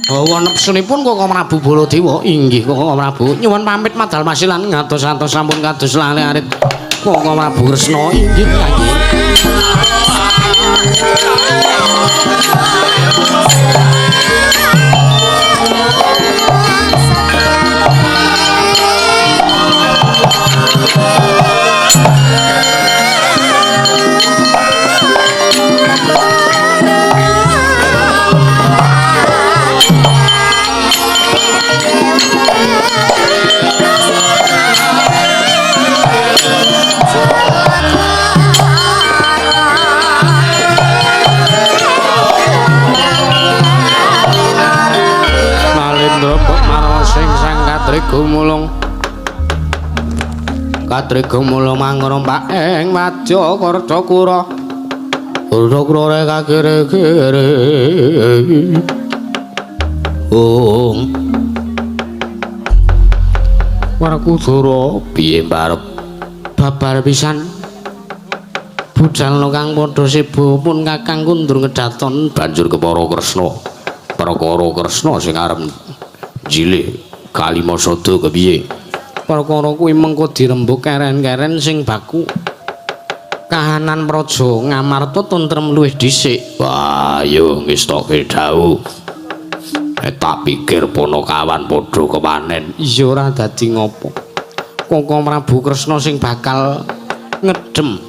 hawa nepsunipun Koko Prabu Baladewa. Inggih Koko Prabu, nyuwun pamit madal masilan ngatos-atos sampun kados lale arit Koko Prabu Kresna. Inggih Yayi. Gumulung Katri gumulung mangrompak ing wadya Kardakura. Kardakura kakire-kire. Ong Werkudara piye mbarep babar pisan budalna kang padha seba pun Kakang kundur ngedaton banjur kepara Kresna. Perkara Kresna sing arep njilih Kalima Sada kepiye? Perkara kuwi mengko dirembug keren-keren sing baku kahanan praja Ngamarta tentrem luwih dhisik. Wah, yo ngestoke dawuh. Tak pikir ponokawan padha kepanen. Iya ora dadi ngopo. Koko Prabu Kresna sing bakal ngedhem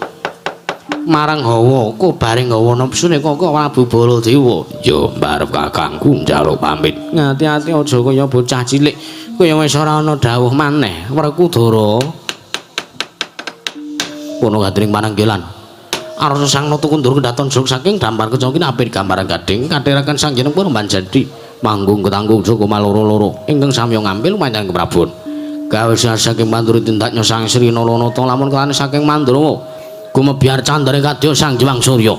marang hawa kobaring hawa nepsune Koko Prabu Baladewa. Yo mbarep kakangku njaluk pamit. Ngati-ati aja kaya bocah cilik. Kaya wis ora ana dawuh maneh. Werkudara Pono gadring pananggelan. Arsa sang nata kundur kedaton jog saking dampar kecoki apit gambaran gading kathiraken sang jeneng pun manjadi manggung ketanggung joko maloro-loro ingkang samya ngampil lumantar keprabon. Gawe saking mandura tindaknya sang Sri Nalanata lamun kelane saking Mandrawa gumebyar candare kadya Sang Hyang Surya.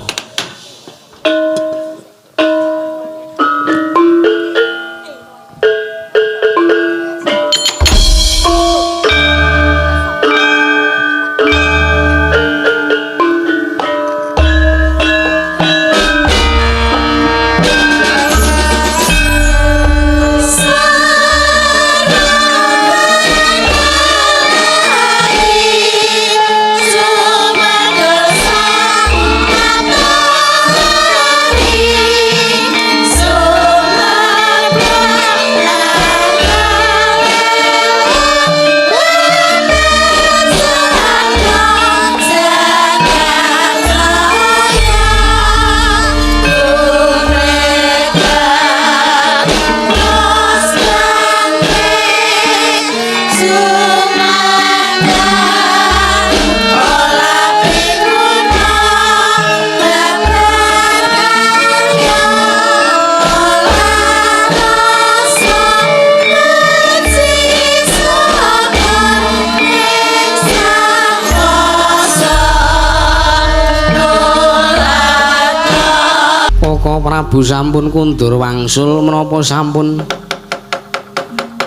Koko Prabu sampun kundur wangsul menapa sampun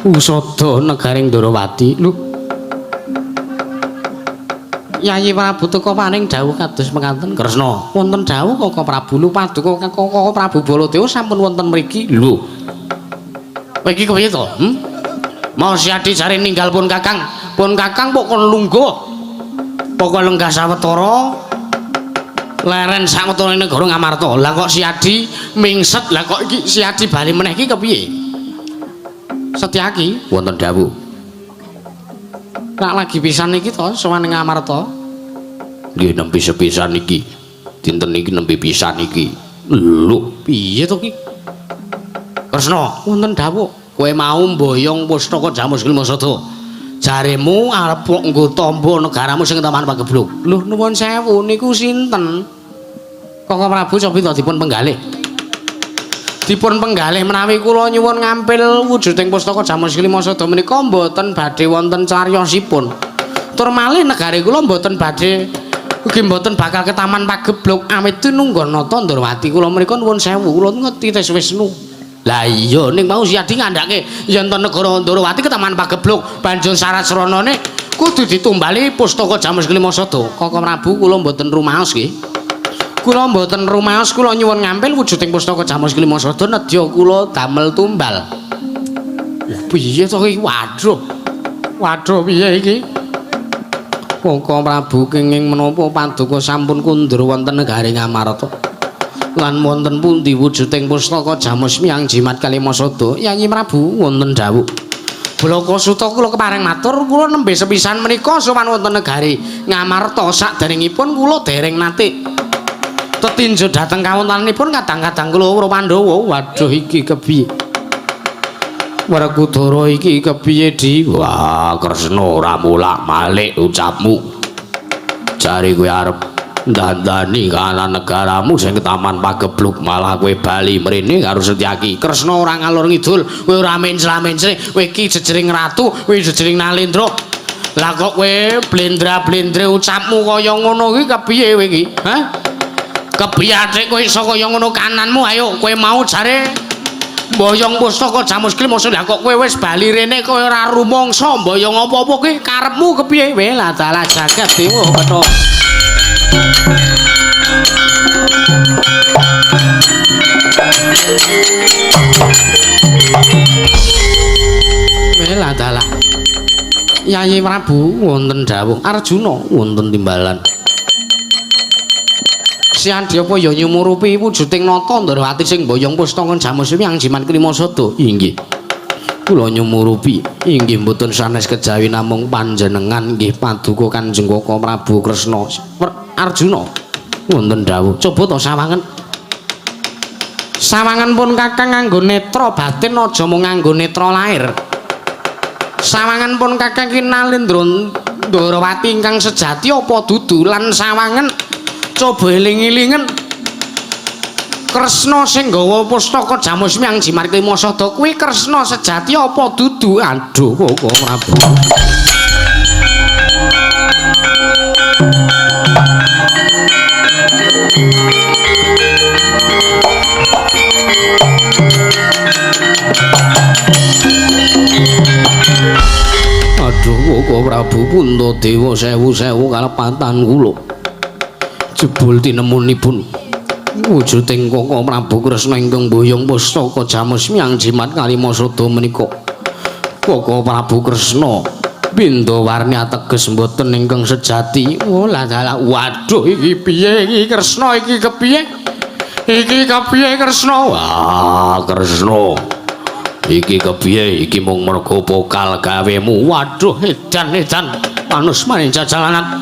usada negaring Ndorowati. Lho. Yayi Prabu teka paring dawuh kados mekaten Kresna. Wonten dawuh Koko Prabu lho paduka Koko Prabu Baladewa sampun wonten mriki. Lho. Kowe iki kepiye to? Mau Siadi jare ninggal pun Kakang. Pun Kakang pok kon lungguh. Pokok lenggah sawetara leren sawetara negara Ngamarta. Lah kok Siadi mingset, lah kok iki Siadi bali meneh iki kepiye? Setyaki wonten dawuh. Lak lagi pisan iki to sowan ing Ngamarta. Nggih nembe sepisan iki. Dinten iki nembe pisan iki. Lho, piye to ki? Kresna, wonten dawuh. Kowe mau mboyong pustaka Jamus Klimasada. Jaremu arep kok nggo tamba negaramu sing Taman Pagebluk. Lho nuwun sewu niku sinten? Koko Prabu cobi to dipun penggalih. Dipun penggalih menawi kula nyuwun ngampil wujuding pustaka Jamus Klimasada menika mboten badhe wonten cariyosipun. Tur malih negari kula mboten badhe ugi mboten bakal ke Taman Pagebluk awit nunggon nata Ndorowati kula menika nuwun sewu kula ngerti tes Wisnu. Lah iya ning mau Siadi ngandhake yen to negara Ndorowati ke Taman Pagebluk banjur syarat sranane kudu ditumbali pustaka Jamus Klimasada. Koko Prabu kula mboten rumaos nggih. Kula mboten rumaos kula nyuwun ngampil wujuding pustaka Jamus Klimasada nedya kula damel tumbal. Piye to iki? Waduh. Waduh piye iki? Koko Prabu kenging menapa paduka sampun kundur wonten negari Ngamarta. Lan wonten pundi wujuding pustaka Jamus Miang Jimat Kalimasada? Yayi Prabu wonten dawuh. Blaka Suta kula kepareng matur kula nembe sepisan menika sowan wonten negari Ngamarta saderengipun kula dereng nate tetinju dhateng kawontenanipun kadang-kadang kula weruh Pandhawa. Waduh iki kepiye? Werkudara iki kepiye, Di? Wah, Kresna ora mulak-malik ucapmu. Jare kowe arep ndandani kahanan negaramu sing ke Taman Pagebluk malah kowe bali mrene karo Setyaki. Kresna ora ngalor ngidul, kowe ora mencla-mencle, kowe iki jejering ratu, kowe jejering Nalendra. Lah kok kowe blendra-blendre ucapmu kaya ngono iki kepiye kowe iki? Hah? Kepiye atik kowe iso kaya ngono kananmu? Ayo kowe mau jare mboyong pustaka Jamus Klimasada, lah kok kowe wis bali rene kowe ora rumangsa mboyong apa-apa kuwi karepmu kepiye? Weh lah dalah jagat dewa petho. Weh lah dalah. Yayi Prabu wonten dawuh Arjuna wonten timbalan. Siadi apa ya nyumurupi wujuding nata Ndorowati sing mboyong pustaka Jamus Miang Jimat Klimasada? Inggih. Kula nyumurupi inggih mboten sanes kejawi namung panjenengan nggih paduka Kanjeng Koko Prabu Kresna Arjuna wonten dawuh. Coba to sawangen. Sawangen pun Kakang nganggo netra batin aja mung nganggo netra lair. Sawangen pun Kakang ki Nalendra Ndorowati ingkang sejati apa dudu lan sawangen coba eling-elingen Kresna sing nggawa pustaka Jamus Miang Jimat Klimasada kuwi Kresna sejati apa dudu? Aduh Koko Prabu. Aduh Koko Prabu Puntadewa sewu-sewu kalepatan kula. Jebul tinemunipun wujuding Koko Prabu Kresna ingkang mboyong pustaka Jamus Miang Jimat Kalimasada menika. Koko Prabu Kresna pindha warni ateges mboten ingkang sejati. Oh lah dalah waduh iki piye iki Kresna iki kepiye? Iki kepiye Kresna? Wah Kresna iki kepiye iki mung mergo pokal gawemu. Waduh edan edan panus maring jajalanan.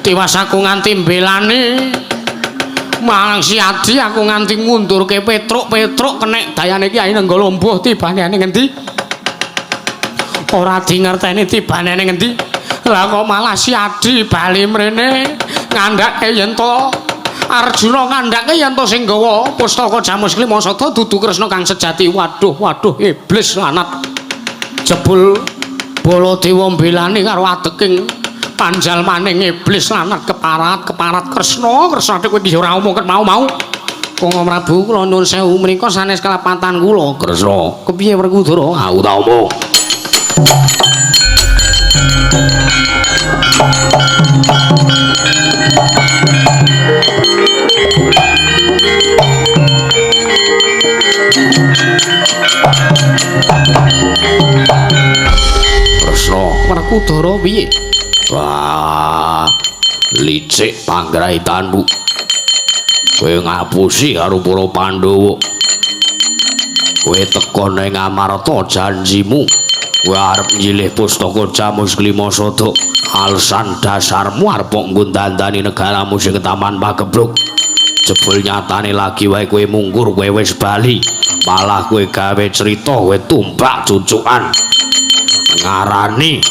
Tiwas aku nganti mbelani marang Siadi aku nganti ngundurke Petruk-Petruk kenek dayane Kyai Nenggala mbuh tibane ning ngendi. Ora dingerteni tibane ning ngendi. Lah kok malah si Adi bali mrene ngandhake yen to Arjuna ngandhake yen to sing gawa pustaka Jamus Klima Sada dudu Kresna kang sejati. Waduh, waduh, iblis lanat. Jebul Baladewa mbelani karo adeking panjalmaning iblis lanat keparat, keparat Kresna, Kresna kowe iki ora omong ket mau-mau. Kanggo Prabu kula nyuwun sewu menika sanes kelepatan kula. Kresna, kepiye Werkudara? Aku tak omong. Kresna, Werkudara piye? Wah, licik panggraitanmu. Kowe ngapusi karo para Pandhawa. Kowe teka ning Amarta janjimu. Kowe arep nyilih pustaka Jamus Klima Sada. Alasan dasarmu arep nggo dandani negaramu sing taman pagebluk. Jebul nyatane lagi wae kowe mungkur, kowe wis bali. Malah kowe gawe cerita, kowe tumbak cucukan. Ngarani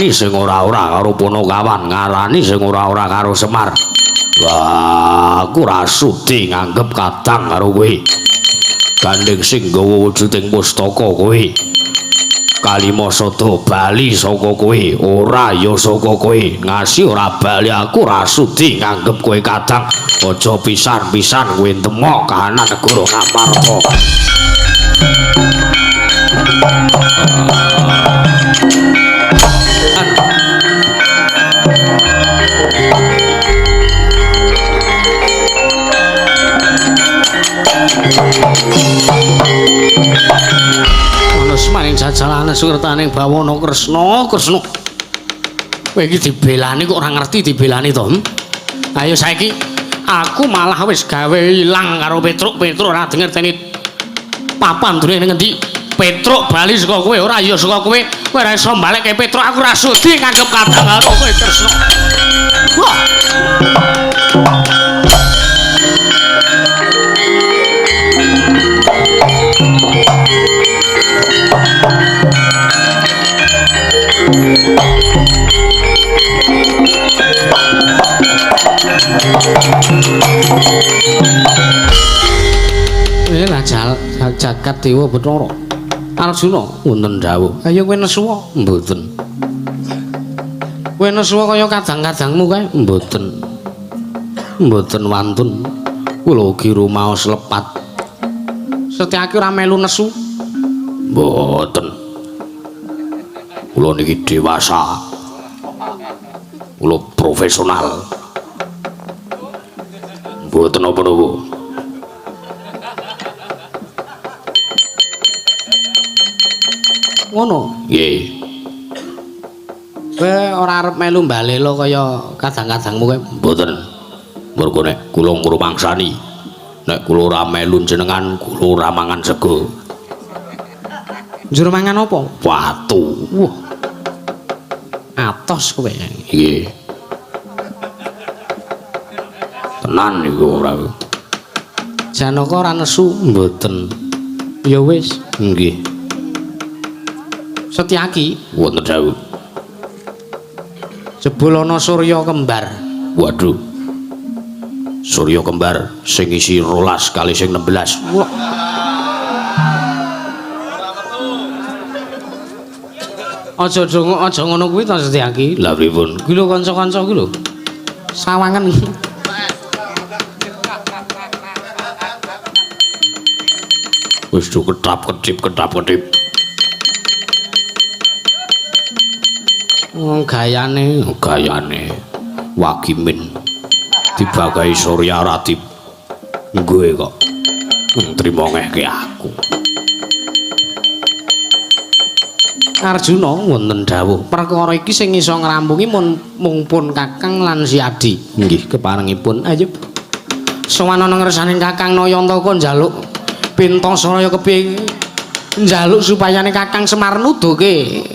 sing ora-ora karo Punakawan, ngarani sing ora-ora karo Semar. Wah, aku ora sudi nganggep kadang karo kowe. Gandeng sing nggawa wujuding pustaka kowe. Kalima Sada bali saka kowe, ora ya saka kowe. Ngasi ora bali aku ora sudi nganggep kowe kadang. Aja pisan-pisan kowe temok kahanan negara Ngamarta. Ana semaning jajalane sukertaning bawana Kresna, Kresna. Kowe iki dibelani kok ora ngerti dibelani to? Ayo saiki aku malah wis gawe ilang karo Petruk, Petruk ora ngerteni papan durene ning ngendi. Petruk bali saka kowe, ora ya saka kowe. Kowe ora iso balekke Petruk, aku ora sudi nganggep kadang karo kowe Kresna. Wah. Lah jagat Dewa Bathara. Arjuna wonten dawuh. Ayo kowe nesuwa? Mboten. Kowe nesuwa kaya kadang-kadangmu kae? Mboten. Mboten wantun. Kula ugi rumaos lepat. Setyaki ora melu nesu? Mboten. Kula niki dewasa. Kula profesional. Mboten napa-napa. Ngono. Nggih. Kowe ora arep melu mbalela kaya kadang-kadangmu kowe? Mboten. Mergo nek kula ngrumangsani, nek kula ora melu jenengan, kula ora mangan sego. Njur mangan apa? Watu. Wah. Atos kowe. Nggih. Tenan niku ora. Janaka ora nesu? Mboten. Ya wis. Nggih. Setyaki wonten dawuh. Jebul ana surya kembar. Waduh. Surya kembar sing isi 12 kali sing 16. Wah. Aja dongo, aja ngono kuwi to Setyaki. Lah pripun? Kuwi lho kanca-kanca kuwi lho. Sawangan. Wis do ketap-ketip ketap-ketip. Wong gayane, gayane Wagimin dibagai Surya Ratip nggoe kok trimo ngehke aku. Arjuna wonten dawuh, perkara iki sing iso ngrampungi mung pun Kakang lan si Adi. Nggih, keparengipun. Ayo sowan ana ngersaning Kakang Nayantaka njaluk pintasaraya kepiye njaluk supayane Kakang Semar nuduhke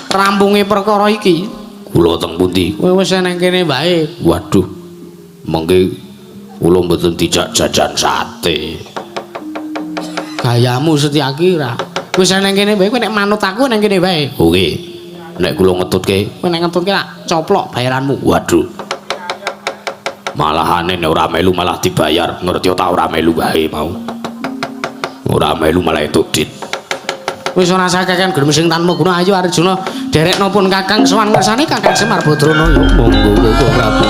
rampunge perkara iki. Kula teng pundi? Kowe wis nang kene wae. Waduh. Mengke kula mboten dijak jajan sate. Gayamu Setyaki ora. Wis nang kene wae kowe nek manut aku nang kene wae. Oke. Nek kula ngetutke, kowe nek ngetutke tak coplok bayaranmu. Waduh. Malahane nek ora melu malah dibayar. Ngerti ta ora melu wae mau. Ora melu malah entuk dit. Wis ora sakaken gerem sing tanpa guna. Ayo Arjuna derekno pun Kakang sowan ngersane Kakang Semar Badranaya. Monggo Koko Prabu.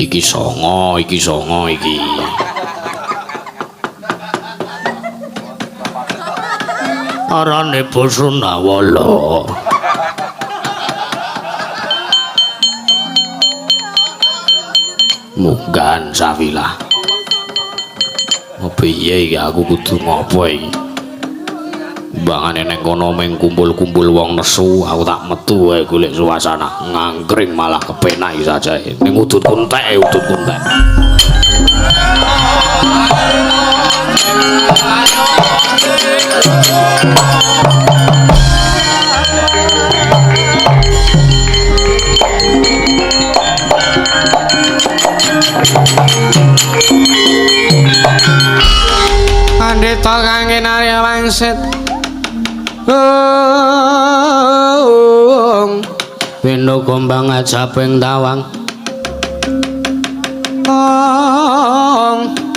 Iki songo, iki songo iki. Arane basa Nawala. Munggan sawilah. Piye iki aku kudu ngopo iki? Mbangane neng kono meng kumpul-kumpul wong nesu, aku tak metu wae golek suasana. Ngangkring malah kepenak iki sajae. Ning udut kuntek, udut kuntek. Pandhita kang kinarya wangsit. Bendo gombang ajaping tawang.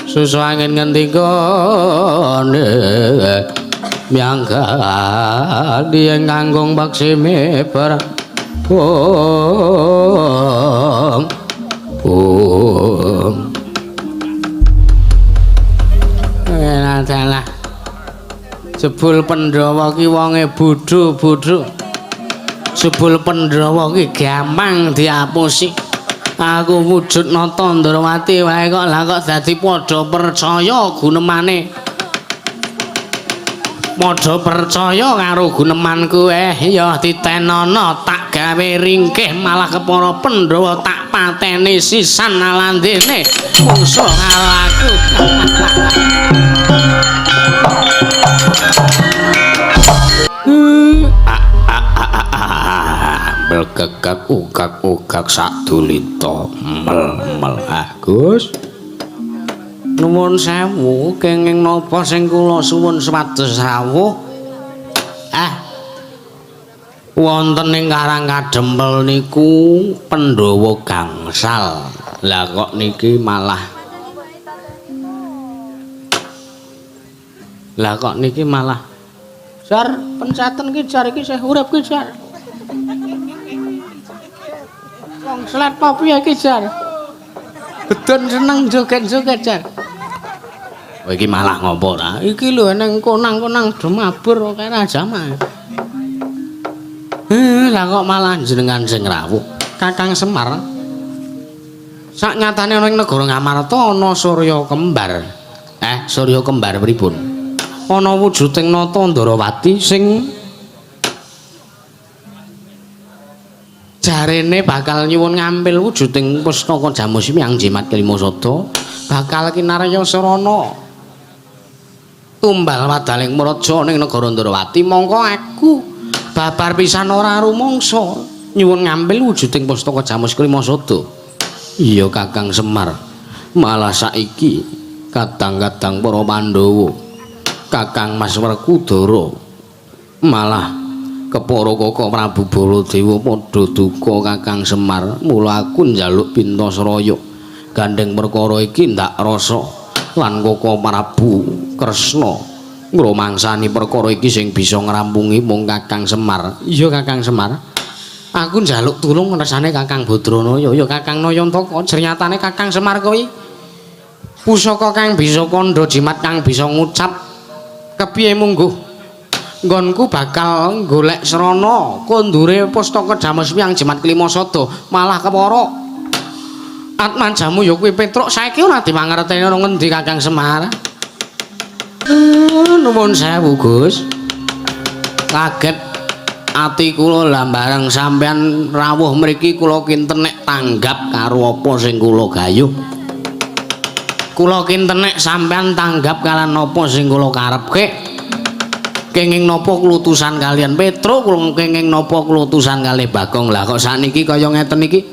Susu angin ngendikane miyangga ing kangkung paksi miber. Om. Dalah. Jebul Pandhawa ki wonge bodho-bodho. Jebul Pandhawa ki gampang diapusi. Aku wujud nata Ndrawati wae kok lah kok dadi padha percaya gunemane. Padha percaya karo gunemanku ya ditenono tak gawe ringkih malah kepara Pandhawa tak pateni sisan alandene mungsuh karo aku. Melkekek ukak-ukak sadulita mel-mel. Agus nuwun sewu kenging napa sing kula suwun supados rawuh. Wonten ing Karang Kadempel niku Pandhawa gangsal. Lah kok niki malah Lah kok niki malah jar penceten ki jar iki isih urip ki jar. Wong selet apa piye iki jar? Bedon seneng joget-joget jar. Kowe iki malah ngopo ora? Iki lho eneng konang-konang do mabur kaya raja mah. Lah kok malah jenengan sing rawuh. Kakang Semar. Sak nyatane ana ing negara Ngamarta ana Surya Kembar. Surya Kembar pripun? Ana wujuding Nata Ndrawati sing jarene bakal nyuwun ngampil wujuding pustaka Jamus Hyang Jimat Kelima Sada bakal kinarya sarana tumbal wadaling mraja ning negara Ndrawati. Mongko aku babar pisan ora rumangsa nyuwun ngampil wujuding pustaka Jamus Kelima Sada. Iya Kakang Semar, malah saiki kadang-kadang para Pandhawa, Kakang Mas Werkudara malah kepara Koko Prabu Baladewa padha duka Kakang Semar. Mula aku njaluk pintasraya gandeng perkara iki ndak rasa lan Koko Prabu Kresna ngrumangsani perkara iki sing bisa ngrampungi mung Kakang Semar. Iya Kakang Semar, aku njaluk tulung ngersane Kakang Badranaya. Ya Kakang Nayantaka, jernyatane Kakang Semar kuwi pusaka kang bisa kandha jimat kang bisa ngucap kepiye mungguh nggonku bakal golek srana kondure pustaka Jamus Hyang Jimat Kelima Sada malah kepara atmajamu ya kuwi Petruk saiki ora dimangerteni ana ngendi Kakang Semar. Nuwun sewu Gus. Kaget Ati kula lah bareng sampean rawuh mriki kula kinten nek tanggap karo apa sing kula gayuh. Kula kinten nek sampean tanggap kalian apa sing kula karepke. Kenging napa klutusan kalian Petruk, kula kenging napa klutusan kalih Bagong. Lah kok sakniki kaya ngeten iki?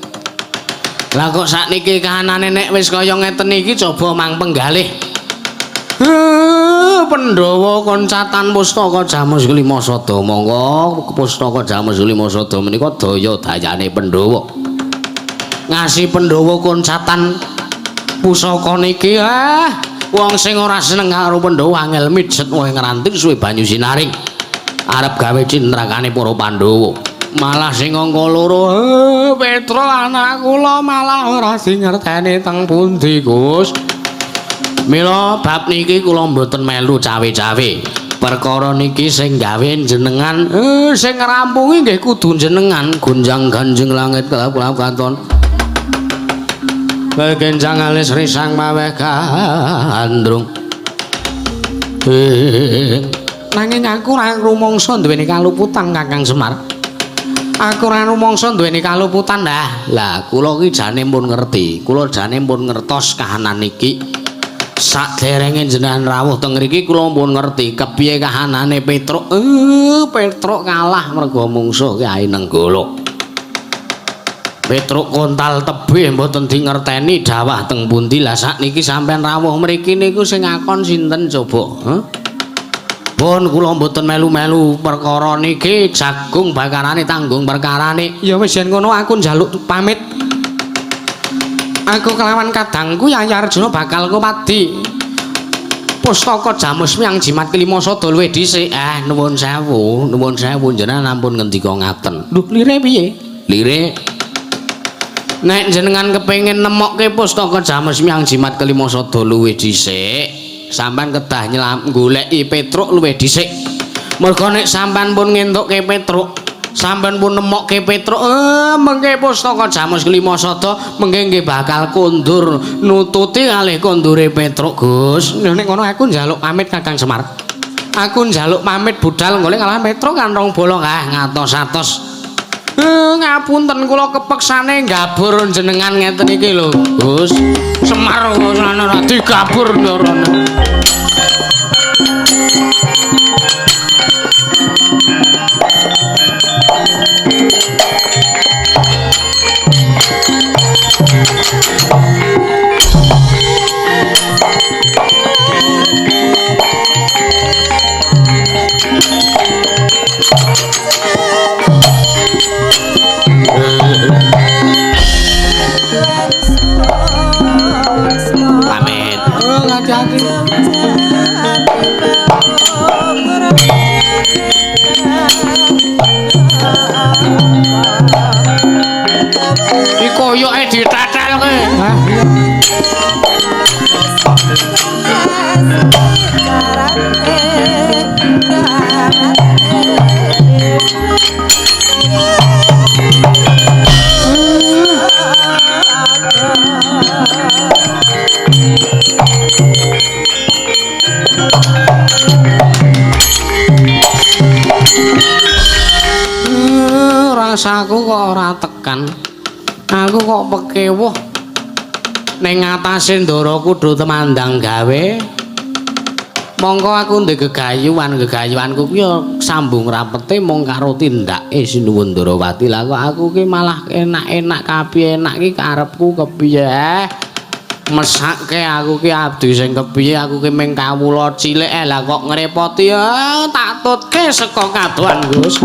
Lah kok sakniki kahanane nek wis kaya ngeten iki coba mang penggalih. Pandhawa koncatan pustaka Jamus Kelima Sada. Monggo pustaka Jamus Kelima Sada menika daya dayane Pandhawa. Ngasih Pandhawa koncatan pusaka niki wong sing ora seneng karo Pandhawa angel mijet wae ngranting suwe banyu sinaring. Arep gawe cintrakane para Pandhawa. Malah sing angka loro, Petruk anak kula malah ora sing ngerteni teng pundi, Gus. Mila bab niki kula mboten melu cawe-cawe. Perkara niki sing gawe jenengan, sing ngrampungi nggih kudu jenengan. Gonjang-ganjing langit kelap-kelap katon. Kencang alis risang maweh gandrung. Nanging aku ora rumangsa duweni kaluputan Kakang Semar. Aku ora rumangsa duweni kaluputan dah. Lah kula iki jane pun ngerti. Kula jane pun ngertos kahanan iki. Saderenge jenengan rawuh teng mriki kula pun ngerti kepiye kahanane Petruk. Petruk kalah mergo mungsuh Kyai Nenggala. Petruk kontal tebih mboten dingerteni dawah teng pundi. Lah sakniki sampean rawuh mriki niku sing ngakon sinten coba? Huh? Pun kula mboten melu-melu perkara niki, jagung bakarane tanggung perkarane. Ya wis yen ngono aku njaluk pamit. Aku kelawan kadangku Yayi Arjuna bakal ngupadi pustaka Jamus Miang Jimat Kelima Sada luwih dhisik. Nuwun sewu, nuwun sewu jenengan ampun ngendika ngaten. Lho lire piye? Lire nek jenengan kepengin nemokke pustaka Jamus Miang Jimat Kelima Sada luwih dhisik, sampean kedah nyelam goleki Petruk luwih dhisik. Mergo nek sampean pun ngentukke Petruk, sampean pun nemokke Petruk, mengke pustaka Jamus Kelima Sada mengke nggih bakal kondur nututi kalih kondure Petruk, Gus. Nek ngono aku njaluk pamit Kakang Semar. Aku njaluk pamit budal golek kalah Petruk kan rong bolong ngatos-atos. Ngapunten kula kepeksane gabur jenengan ngeten iki lho, Gus. Semar kok ora digabur ndorone. Pamit. Hati-hati. Iki koyoke ditetelke. Hah? Rasaku kok ora tekan. Aku kok pekewuh. Ning ngatasé ndara kudu temandang gawe. Mongko aku ndek gegayuhan, gegayuhanku ki ya sambung rapete mung karo tindake Sinuwun Ndarawati. Lah kok aku ki malah enak-enak kapiye enak ki karepku kepiye? Mesake aku ki abdi sing kepiye, aku ki mung kawula cilik lah kok ngrepoti. Tak tutke saka kadohan, Gus.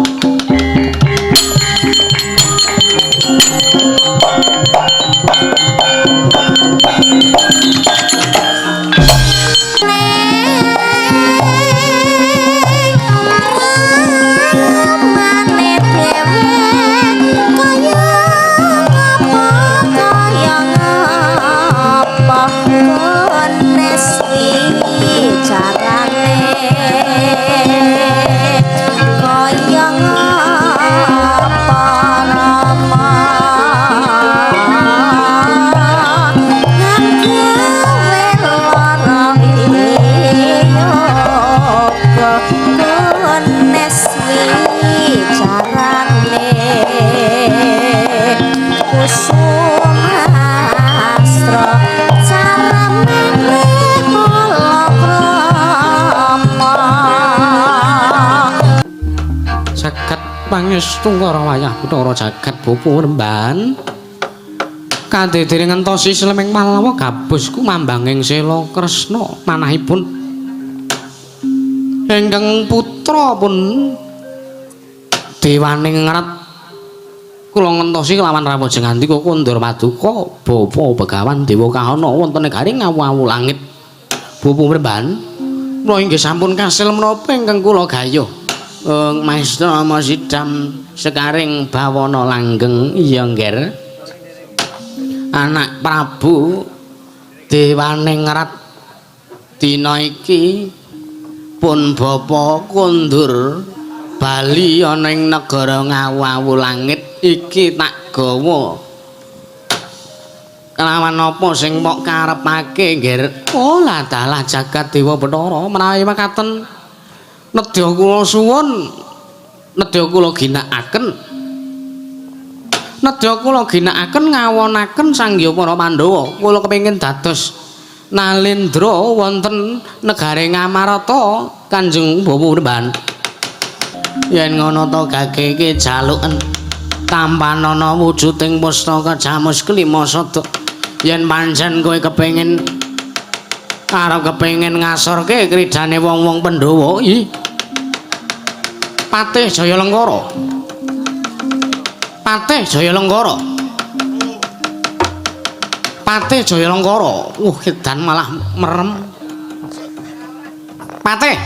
Carane kaya Pangestu karo wayah Bathara jagat bapa remban. Kadedene ngentosi sleming Malawa gabus kumambanging sela Kresna manahipun ingkang putra pun Dewaning Ngerat kula ngentosi kelawan rawuh jengandika kondur paduka bapa Begawan Dewa Kahana wonten negari ngawu-awu langit. Bapa Mremban kula inggih sampun kasil menapa ingkang kula gayuh. Maestra Masidam sekaring bawana langgeng. Iya ngger. Anak Prabu Dewaning Ngerat dina iki pun bapa kondur bali ana ing negara ngawu-awu langit iki tak gawa kelawan apa sing mbok karepake ngger. Oh lah dalah jagat dewa Bathara menawi mekaten nedya kula suwun, nedya kula ginakaken, nedya kula ginakaken ngawonaken Sang Hyang Para Pandhawa. Kula kepengin dados nalendra wonten negare Ngamarta Kanjeng Bapak Mremban. Yen ngono to gage iki jaluken tampanana wujuding pustaka Jamus Kelima Sada. Yen pancen kowe kepengin arep kepengin ngasorke kridane wong-wong Pandhawa iki Patih Jaya Lengkara. Patih Jaya Lengkara. Patih Jaya Lengkara. Edan malah merem. Patih.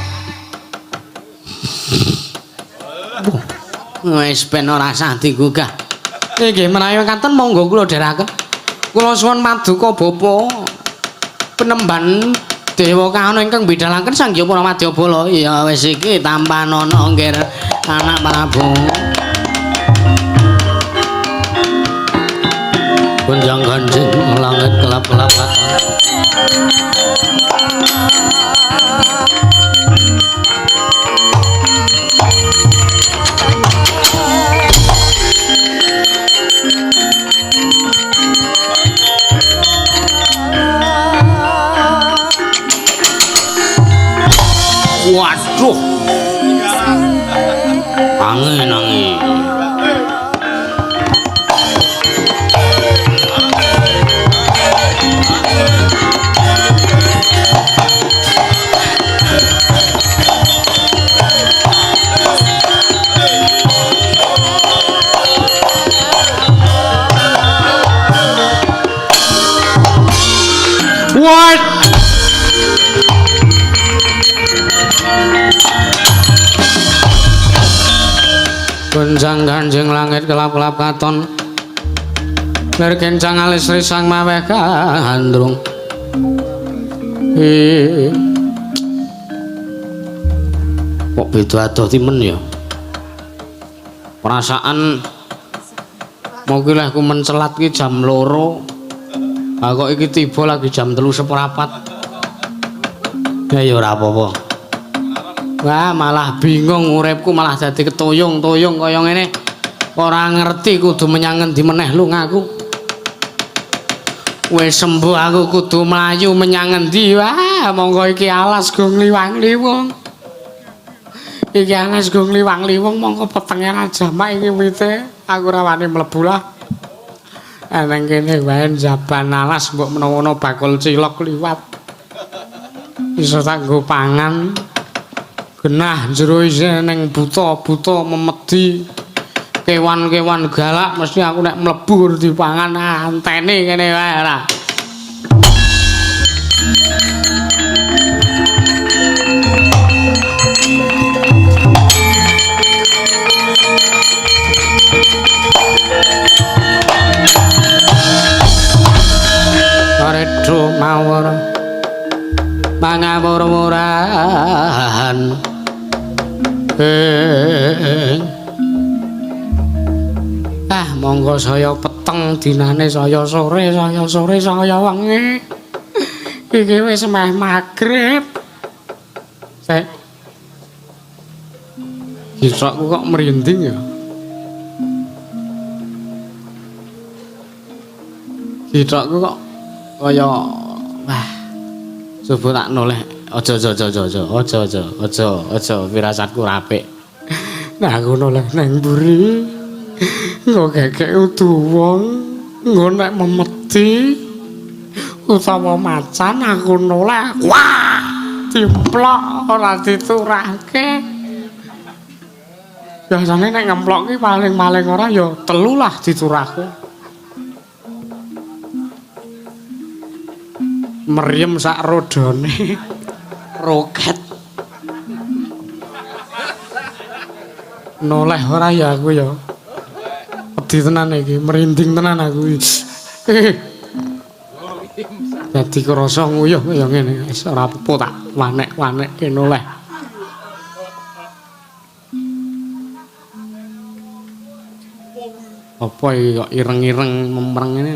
Wis ben ora sah digugah. Nggih menawi mekaten monggo kula dherekaken. Kula suwun paduka bapa penemban Dewa Kahana ingkang bidalaken Sang Hyang Paramadyabala. Ya wis iki tampanana ngger anak Prabu. Gonjang ganjing langit kelap-kelap. Waduh. Angin angin. What? Gonjang ganjing langit kelap-kelap katon. Lir kencang alis risang maweh gandrung. Kok beda adoh timen ya? Perasaan mau ki leh ku mencelat ki jam 2. Ah kok iki tiba lagi jam 3.15. Ya ya ora apa-apa. Wah, malah bingung uripku malah dadi ketuyung-tuyung kaya ngene. Ora ngerti kudu menyang ngendi meneh lungaku. Wis sembuh aku kudu mlayu menyang ngendi. Wah, monggo iki alas go ngliwang-liwung. Iki alas go ngliwang-liwung monggo petenge ra jamak iki wite. Aku ora wani mlebu lah. Eneng kene wae njaban alas mbok menawa ana bakul cilok liwat. Iso tak nggo pangan. Genah jero isih ning buta-buta memedi kewan-kewan galak mesti aku nek mlebu dipangan antene kene wae ora. Aredo mawur mangawur-wurahan. Ah monggo saya peteng dinane saya sore saya wengi. Iki wis meh magrib. Sik. Gisokku kok merinding ya. Gisokku kok kaya wah. Coba tak noleh. Aja aja aja aja aja aja aja aja firasatku ora apik. Nah aku noleh nang mburi. Engko kekek udu wong, engko nek memedi utawa macan aku noleh. Wah, dimplok ora diturahke. Biasane nek ngemplok ki paling-paling ora ya telu lah diturahke. Meriem sak rodone roket. Noleh ora ya aku ya. Wedi tenan iki, merinding tenan aku. Dadi krasa nguyuh kaya ngene, wis ora apa-apa tak wanek-wanekke noleh. Apa iki kok ireng-ireng memreng ngene?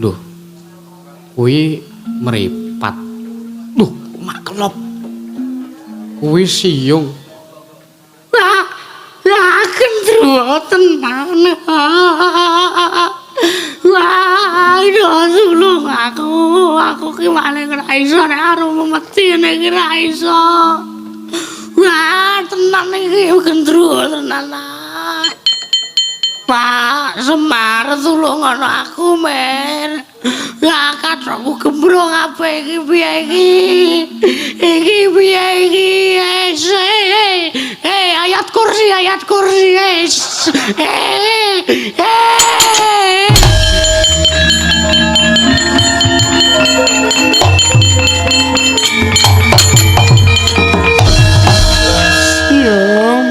Loh. Kuwi mripat. Loh, maklop. Kuwi siyung. Wah, wah gendruwo tenan. Wah, tulung aku. Aku ki paling ora iso nek arep memeti ngene iki ora iso. Wah, tenan iki gendruwo tenan. Pak Semar tulung ana aku, Mer. Lah kathokku gembrong kabeh iki piye iki? Iki piye iki? Ayat kursi, ayat kursi. Yo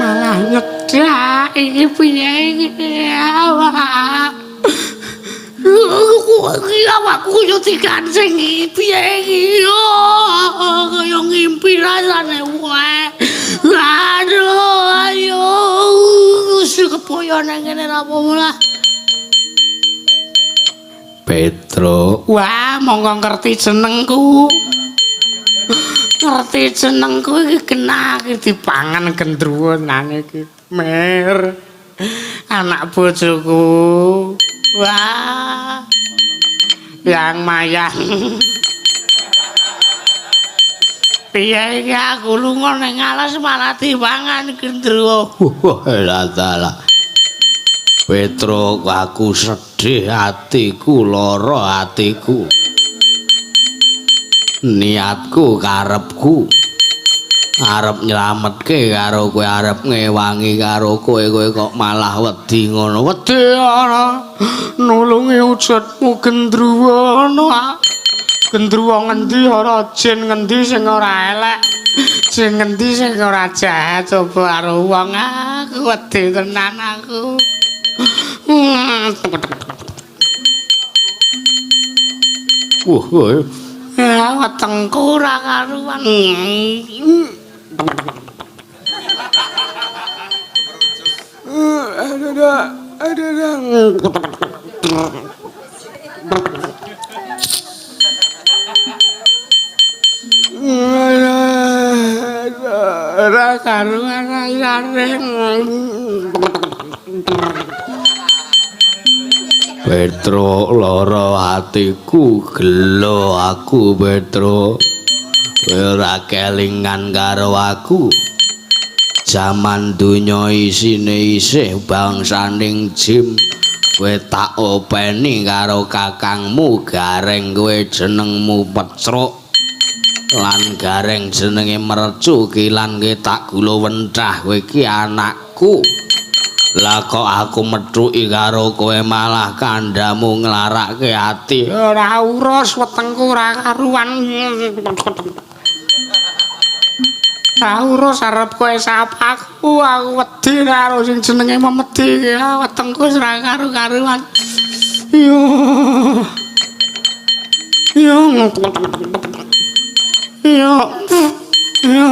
malah nyedak iki piye iki? Iki awakku yo dikancing iki piye iki? Kaya ngimpi rasane wae. Aduh, ayo keboyo nang ngene ra apa-apa lah. Petro. Wah, monggo ngerti jenengku. Ngerti jenengku iki kena iki dipangan gendruwo nang iki. Mer. Anak bojoku. Wah. Yang mayang. Piye iki aku lunga ning alas malah dipangan gendruwo. Wah, dalah. Petro, aku sedih atiku, lara atiku. Niatku karepku arep nyelametke karo kowe, arep ngewangi karo kowe, kowe kok malah wedi ngono. Wedi ora nulungi wujudmu gendruwo ana. Gendruwo ngendi ora jin ngendi sing ora elek. Jin ngendi sing ora jahat coba karo wong aku wedi tenan aku. Wah, ya wetengku ora karuan. Ora karuan rasane. Petro, lara atiku, gelo aku Petro. Kowe ora kelingan karo aku. Jaman donya isine isih bangsaning jim. Kowe tak openi karo kakangmu Gareng, kowe jenengmu Petruk. Lan Gareng jenenge Mercu, kilan kowe tak gula wentah, kowe iki anakku. Lah kok aku methuki karo kowe malah kandhamu nglarake ati. Ora urus wetengku ora karuan. Ora urus arep kowe sapa aku, aku wedi karo sing jenenge memedi iki. Wetengku wis ora karu-karuan. Yo. Yo. Yo. Yo.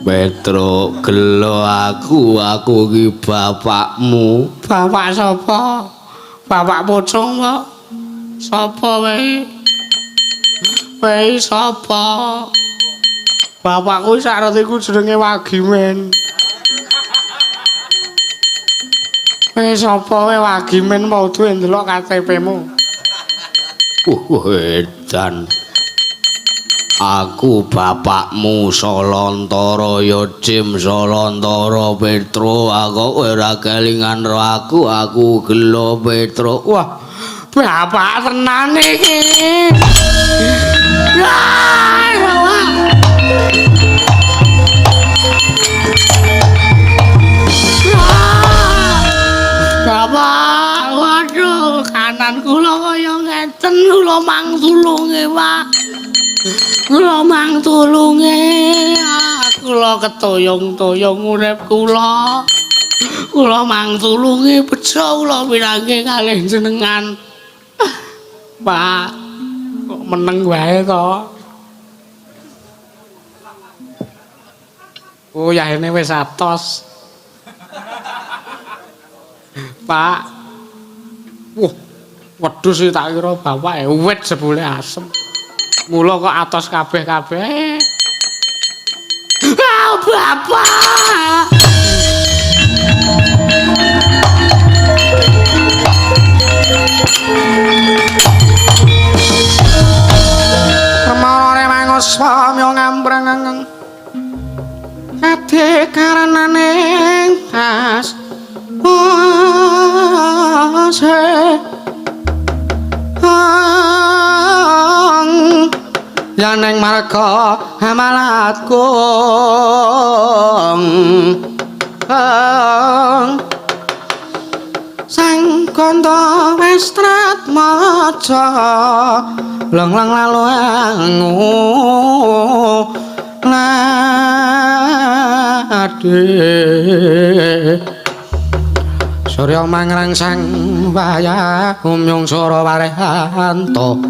Petro, gelo aku, aku iki bapakmu. Bapak sapa? Bapak pocong kok. Sapa wae? Wae sapa? Bapakku sak retiku jenenge Wagimen. Wis sapa kowe wagimen apa udu ndelok KTP-mu? Edan. Aku bapakmu Salantara ya Jim Salantara Petro. Aku ora kelingan ro aku, aku gelo Petro. Wah, bapak tenan iki. Wah, bapak. Bapak, waduh, kanan kula kaya ngeten, kula mang tulunge, Pak. Kula mang tulunge, kula ketoyong-toyong urip kula. Kula mang tulunge bejo kula pinanggih kalih jenengan. Pak, kok meneng wae to? Oh, yahene wis atos. Pak. Wah, wedhus iki tak kira bapake wit jebule asem. Mula kok atos kabeh-kabeh. Ah, bapak. Permana manguswa myo ngambreng kade karenane tas ase yaneng marga hamalatku sang kandha westrat maca leng-leng lalu angu lade surya mangrangsang wayah umyung sora warehanto.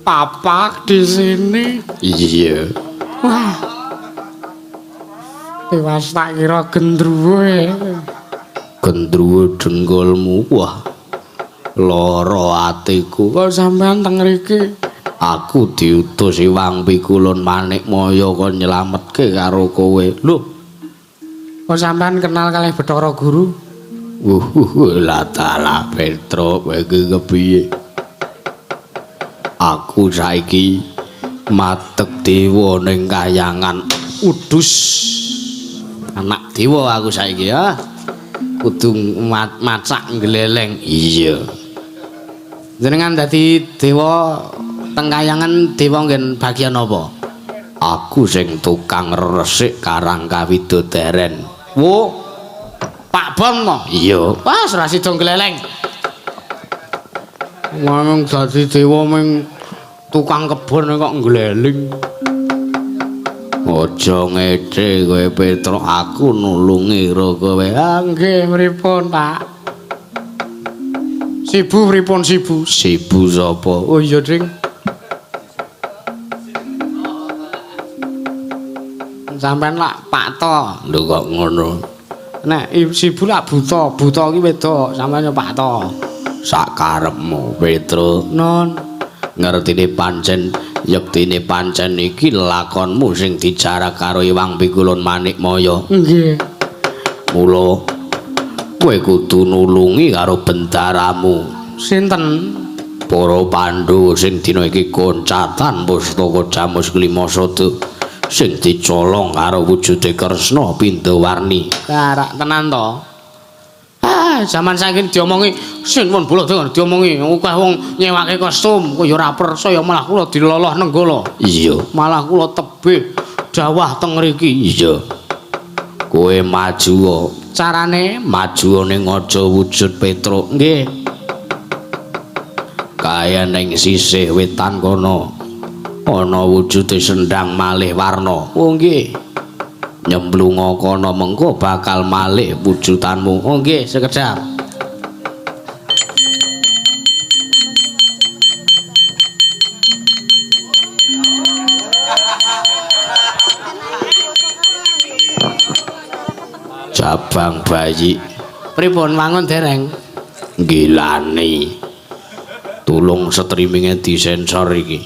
Papak di sini. Iya. Wah. Tiwas tak kira gendruwo. Gendruwo dengkulmu. Wah. Lara atiku. Kok sampean teng mriki? Aku diutus Iwang Pikulun Manikmaya kon nyelametke karo kowe. Lho. Kok sampean kenal kalih Bathara Guru? Lah dalah Petro kowe iki kepiye? Aku saiki matek dewa ning kayangan udus. Anak dewa aku saiki ya. Kudu macak ngleleng. Iya. Jenengan dadi dewa teng kayangan dewa nggen bagian apa? Aku sing tukang resik karang kawidodaren. Wo. Pak Bon to? Iya. Wah, ora sida ngleleng. Wong dadi dewa ming tukang kebon kok ngleling. Aja ngece kowe Petro, aku nulungi ro kowe. Ah nggih, pripun, Pak? Sibu pripun Sibu? Sibu sapa? Oh iya, Ding. Sampeyan lak Pak To. Lho kok ngono? Nek Sibu lak buta, buta ki wedok, sampeyan yo Pak To. Sakarepmu Petro. Non ngertine pancen yektine pancen iki lakonmu sing dijarak karo Iwang Pikulun Manikmaya. Nggih. Mula kowe kudu nulungi karo bendaramu. Sinten? Para Pandhawa sing dina iki koncatan pustaka Jamus Klima Sada sing dicolong karo wujude Kresna Pindawarni. Karak tenan to? Ah, jaman saiki diomongi sinpun bola diomongi akeh wong nyewake kostum kok ya ora percaya malah kula diloloh nenggala. Iya, malah kula tebih dawah teng mriki. Iya. Kowe maju carane maju ning aja wujud Petruk. Nggih. Kaya ning sisih wetan kono ana wujude sendang malih warna. Oh nggih. Nyemplunga kono mengko bakal malih wujudanmu. Oh nggih, sekedap. Jabang bayi. Pripun wangun dereng? Gilani. Tulung streaminge disensor iki.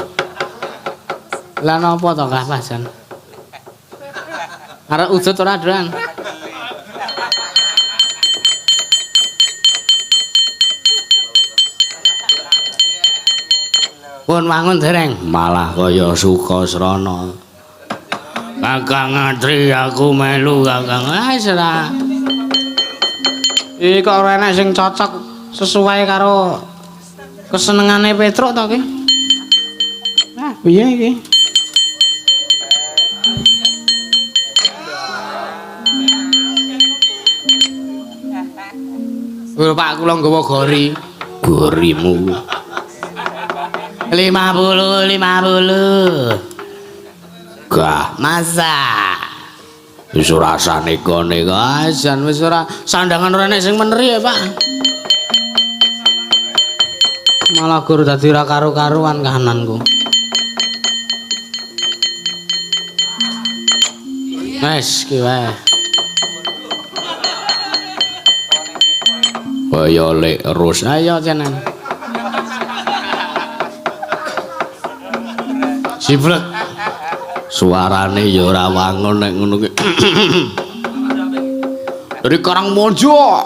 Lah napa to Kah Pajan? Arep udut ora, Dran? Pun wangun dereng, malah kaya Sukasrana. Kakang Ngatri aku melu Kakang. Ah wis ora. Iki kok ora enek sing cocok sesuai karo kesenengane Petruk to ki? Nah, piye iki? Lho Pak, kula nggawa gori. Gorimu. 50 50. Gah, masa. Wis ora rasane kone kok. Jan wis ora sandangan ora enek sing meneri ya, Pak. Malah gur dadi ora karu-karuan kahananku. Wes ki wae. Kaya lek rus. Ayo tenan. Siblek. Suarane ya ora wangun nek ngono ki. Dari Karangmojo.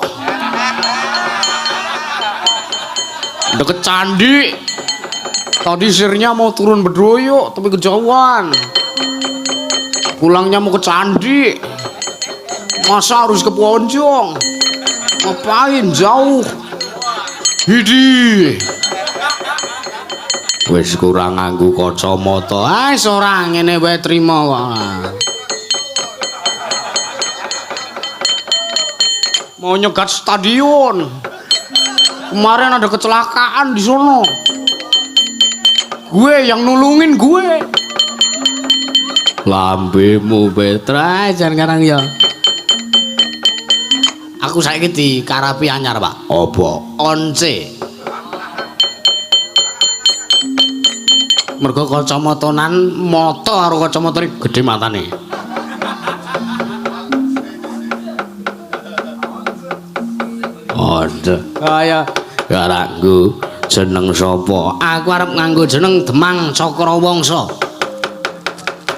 Deket candi. Tadi sirnya mau turun Bedroyo tapi kejauhan. Pulangnya mau ke candi. Masa harus ke Ponjong? Ngapain jauh? Hidi. Wis kurang nganggo kacamata. Ah wis ora ngene wae trima kok. Mau nyegat stadion. Kemarin ada kecelakaan di sono. Gue yang nulungin gue. Lambemu Petra jan karang ya. Aku saiki dikarapi anyar, Pak. Apa? Once. Mergo kacamatanan mata karo kacamata iki gedhe matane. Once. Kaya nganggo jeneng sapa? Aku arep nganggo jeneng Demang Cakrawangsa.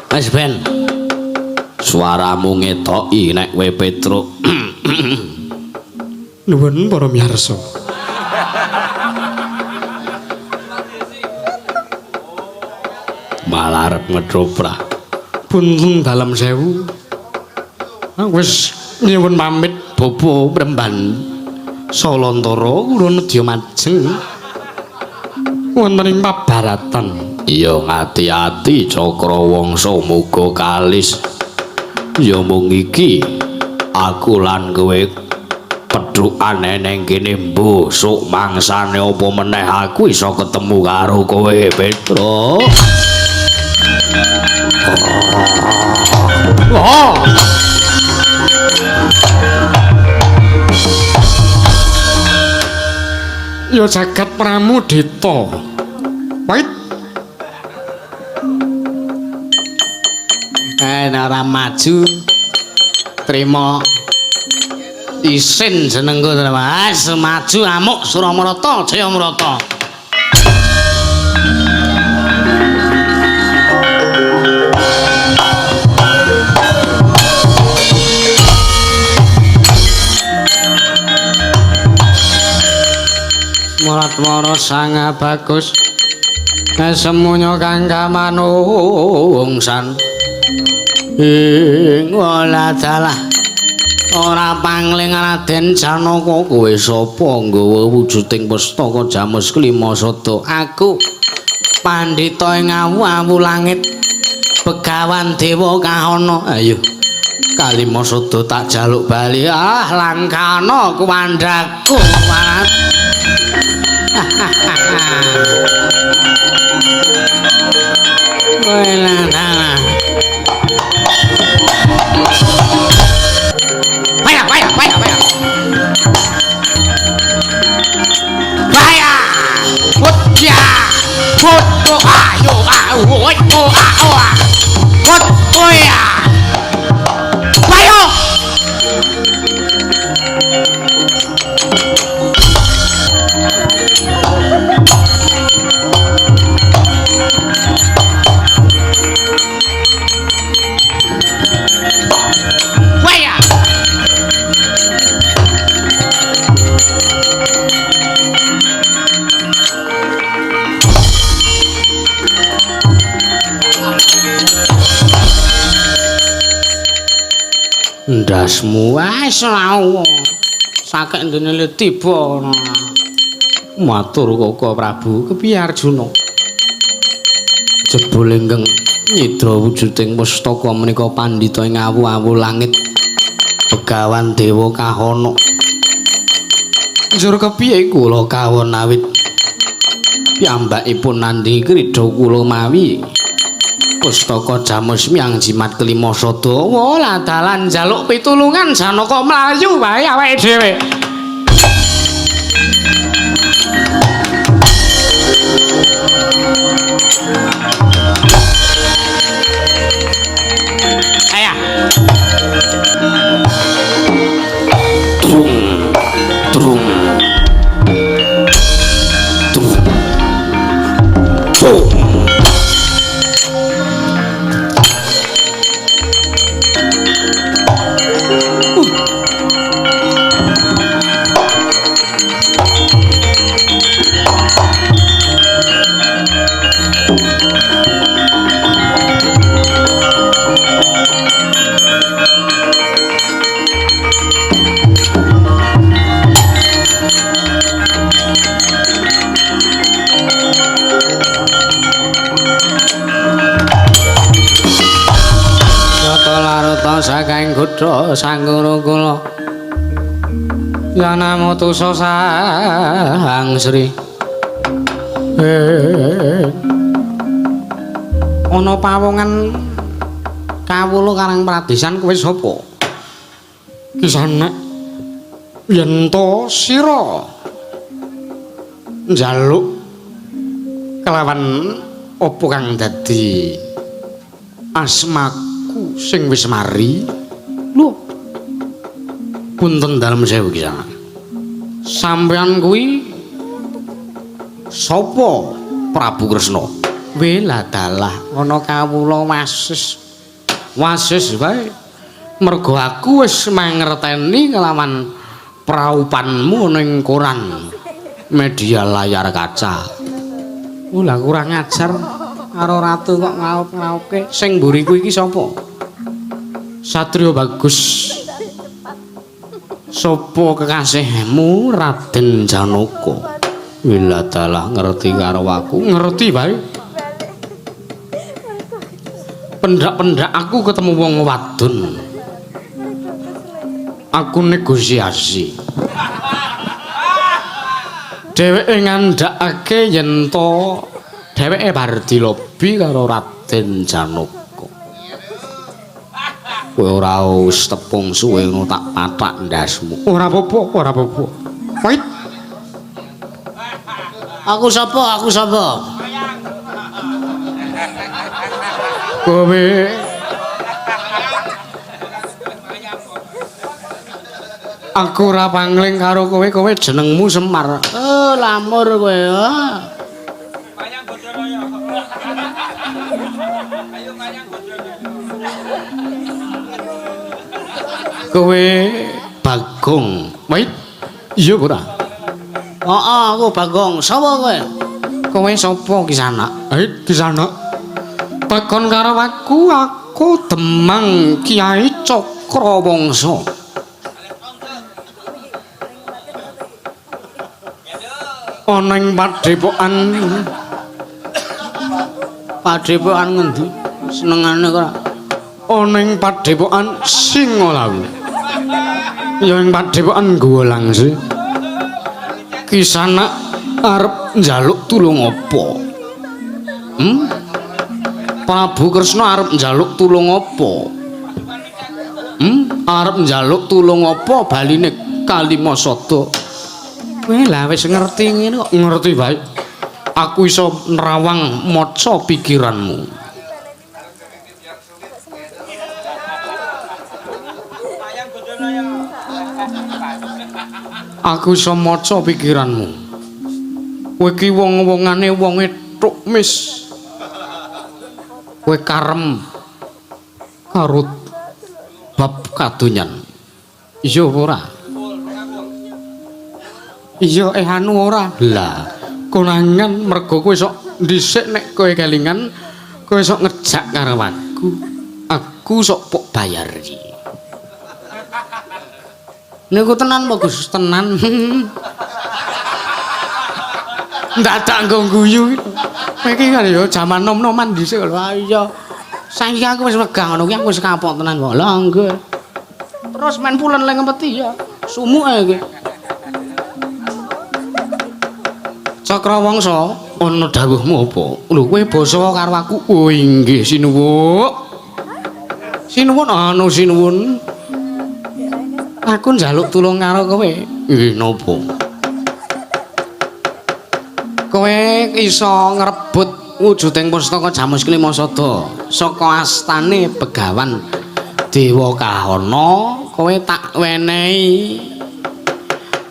Wis ben. Suaramu ngetoki nek kowe Petruk. Nuwun para miyarsa. Malah arep ngethoprak. Punten dalem sewu. Wis nyuwun pamit Bapak Premban Salantara kula nedya majeng wonten ing pabaratan. Ya ngati-ati Cakrawangsa muga kalis. Ya mung iki aku lan kowe pedhukan neng kene mbuh sok mangsane apa meneh aku iso ketemu karo kowe Petruk. Oh. Ya jagat Pramudita. Pait. Nek ora maju trima isin jenengku Mas, maju amuk Suramarata Jayamrata. Muratmara sanga bagus semuanya kang kamanungsan ing ora dalah ora pangling Raden Janaka. Kowe sapa nggawa wujuding pustaka Jamus Klima Sada? Aku pandhita ing awu-awu langit Begawan Dewa Kahana. Ayo Kalima Sada tak jaluk bali. Ah langkana kuwandhaku warat. Welah. Paya paya paya paya. Paya. Putya. Put ayo ah oi o ah o ah. Put oya. Payo. Ndasmu wis ora. Sakek ndene le tiba. Matur Koko Prabu, kepiye Arjuna? Jebul ingkang nyidra wujuding pustaka menika pandhita ing awu-awu langit. Begawan Dewa Kahana. Njur kepiye kula kawon awit piyambakipun nandhi krida kula mawi pustaka Jamus Miang Jimat Kelima Sada. Lah dalan njaluk pitulungan Janaka mlayu wae awake dhewe. Ayah. Trung trung trung trung. Sakaing godha sanggara kula yanamutusa sang sri ana pawongan kawula karang pradesan kowe sapa Kisanak yen to sira njaluk kelawan apa kang dadi asmaku sing wis mari. Lho, punten dalem sewu Kisanak. Sampeyan kuwi sapa Prabu Kresna? Wela dalah ana kawula wasis. Wasis wae. Mergo aku wis mangerteni kelawan praupanmu ning koran media layar kaca. Lah kurang ajar karo ratu kok ngaup-ngaupke. Sing mburiku iki sapa? Satrio Bagus. Sapa kekasihmu Raden Janaka? Wila dalah ngerti karo aku. Ngerti wae. Pendak-pendak aku ketemu wong wadon. Aku negosiasi. Dheweke ngandhakake yen to dheweke bar dilobi karo Raden Janaka. Kowe ora wis tepung suwe ngono tak pathak ndasmu. Ora apa-apa, ora apa-apa. Wait. Aku sapa? Aku sapa? Kowe aku ora pangling karo kowe, kowe jenengmu Semar. Oh, lamur kowe. Mayang Bodoroyo. Ayo Mayang Bodoroyo. Kowe Bagong. Wait. Iya ora? Heeh, aku Bagong. Sapa kowe? Kowe sapa Kisanak? Kisanak. Takon karo aku, aku Demang Kiai Cakrawangsa. Ana ing padhepokan. Padhepokan ngendi? Senengane kok. Ana ing padhepokan Singolawu. Ya ing padhepokan Goa Langse. Kisanak arep njaluk tulung apa? Prabu Kresna arep njaluk tulung apa? Arep njaluk tulung apa baline Kalimasada? Kowe lah wis ngerti ngene kok. Ngerti bae. Aku iso nerawang maca pikiranmu. Aku iso maca pikiranmu. Kowe iki wong-wongane wonge tuk mis. Kowe karem karo bab kadonyan. Iya apa ora? Iya anu ora. Lah, konangan mergo kowe sok dhisik nek kowe kelingan kowe sok ngejak karo aku. Aku sok pok bayari. Niku tenan apa Gus? Tenan. Dadak nggo guyu. Iki kan ya jaman nom-noman dhisik lho. Iya. Saiki aku wis wegah ngono kuwi aku wis kapok tenan kok. Lah nggih. Terus main pulen le ngempeti ya. Sumuke iki. Cakrawangsa ana dawuhmu apa? Lho kowe basa karo aku. Oh inggih sinuwun. Sinuwun anu sinuwun. Aku njaluk tulung karo kowe. Nggih napa? Kowe iso ngrebut wujuding pustaka Jamus Klima Sada saka astane Begawan Dewa Kahana, kowe tak wenehi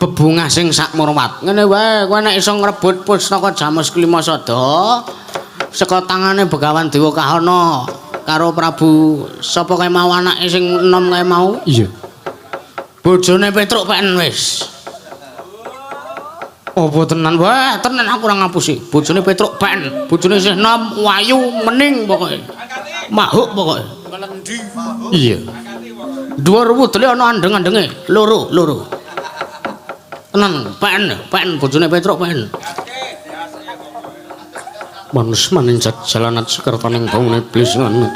bebungah sing sakmurwat. Ngene wae, kowe nek iso ngrebut pustaka Jamus Klima Sada saka tangane Begawan Dewa Kahana karo Prabu sapa kae mau anake sing enom kae mau? Iya. Bojone Petruk peken wis. Apa tenan? Wah, tenan aku ora ngapusi. Bojone Petruk pen, bojone isih nom, wayu, mening pokoke. Mahuk pokoke. Melendi. Iya. Dhuwur wudele ana andeng-andenge, loro, loro. Tenan, pen, pen bojone Petruk pen. Manus maning jalanat sekertaning baune iblis lan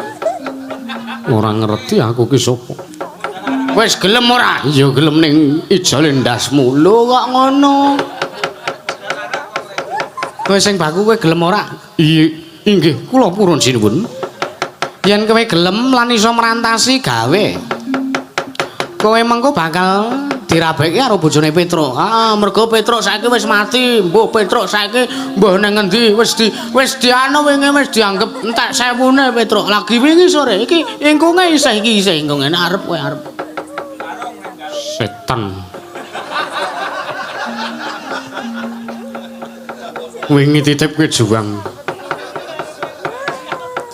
ora ngerti aku ki sapa. Wis gelem ora? Iya gelem ning ijole ndasmu. Lho kok ngono? Kowe sing baku kowe gelem ora? Iya, inggih, kula purun sinuwun. Yen kowe gelem lan iso merantasi gawe, kowe mengko bakal dirabeke karo bojone Petruk. Ah, mergo Petruk saiki wis mati. Mbuh Petruk saiki mbuh nang ngendi wis di wis dianu wingi wis dianggep entek sewune Petruk. Lagi wingi sore iki ingkunge isih iki isih ingkunge nek arep kowe arep. Setan. Wingi titip kowe juang.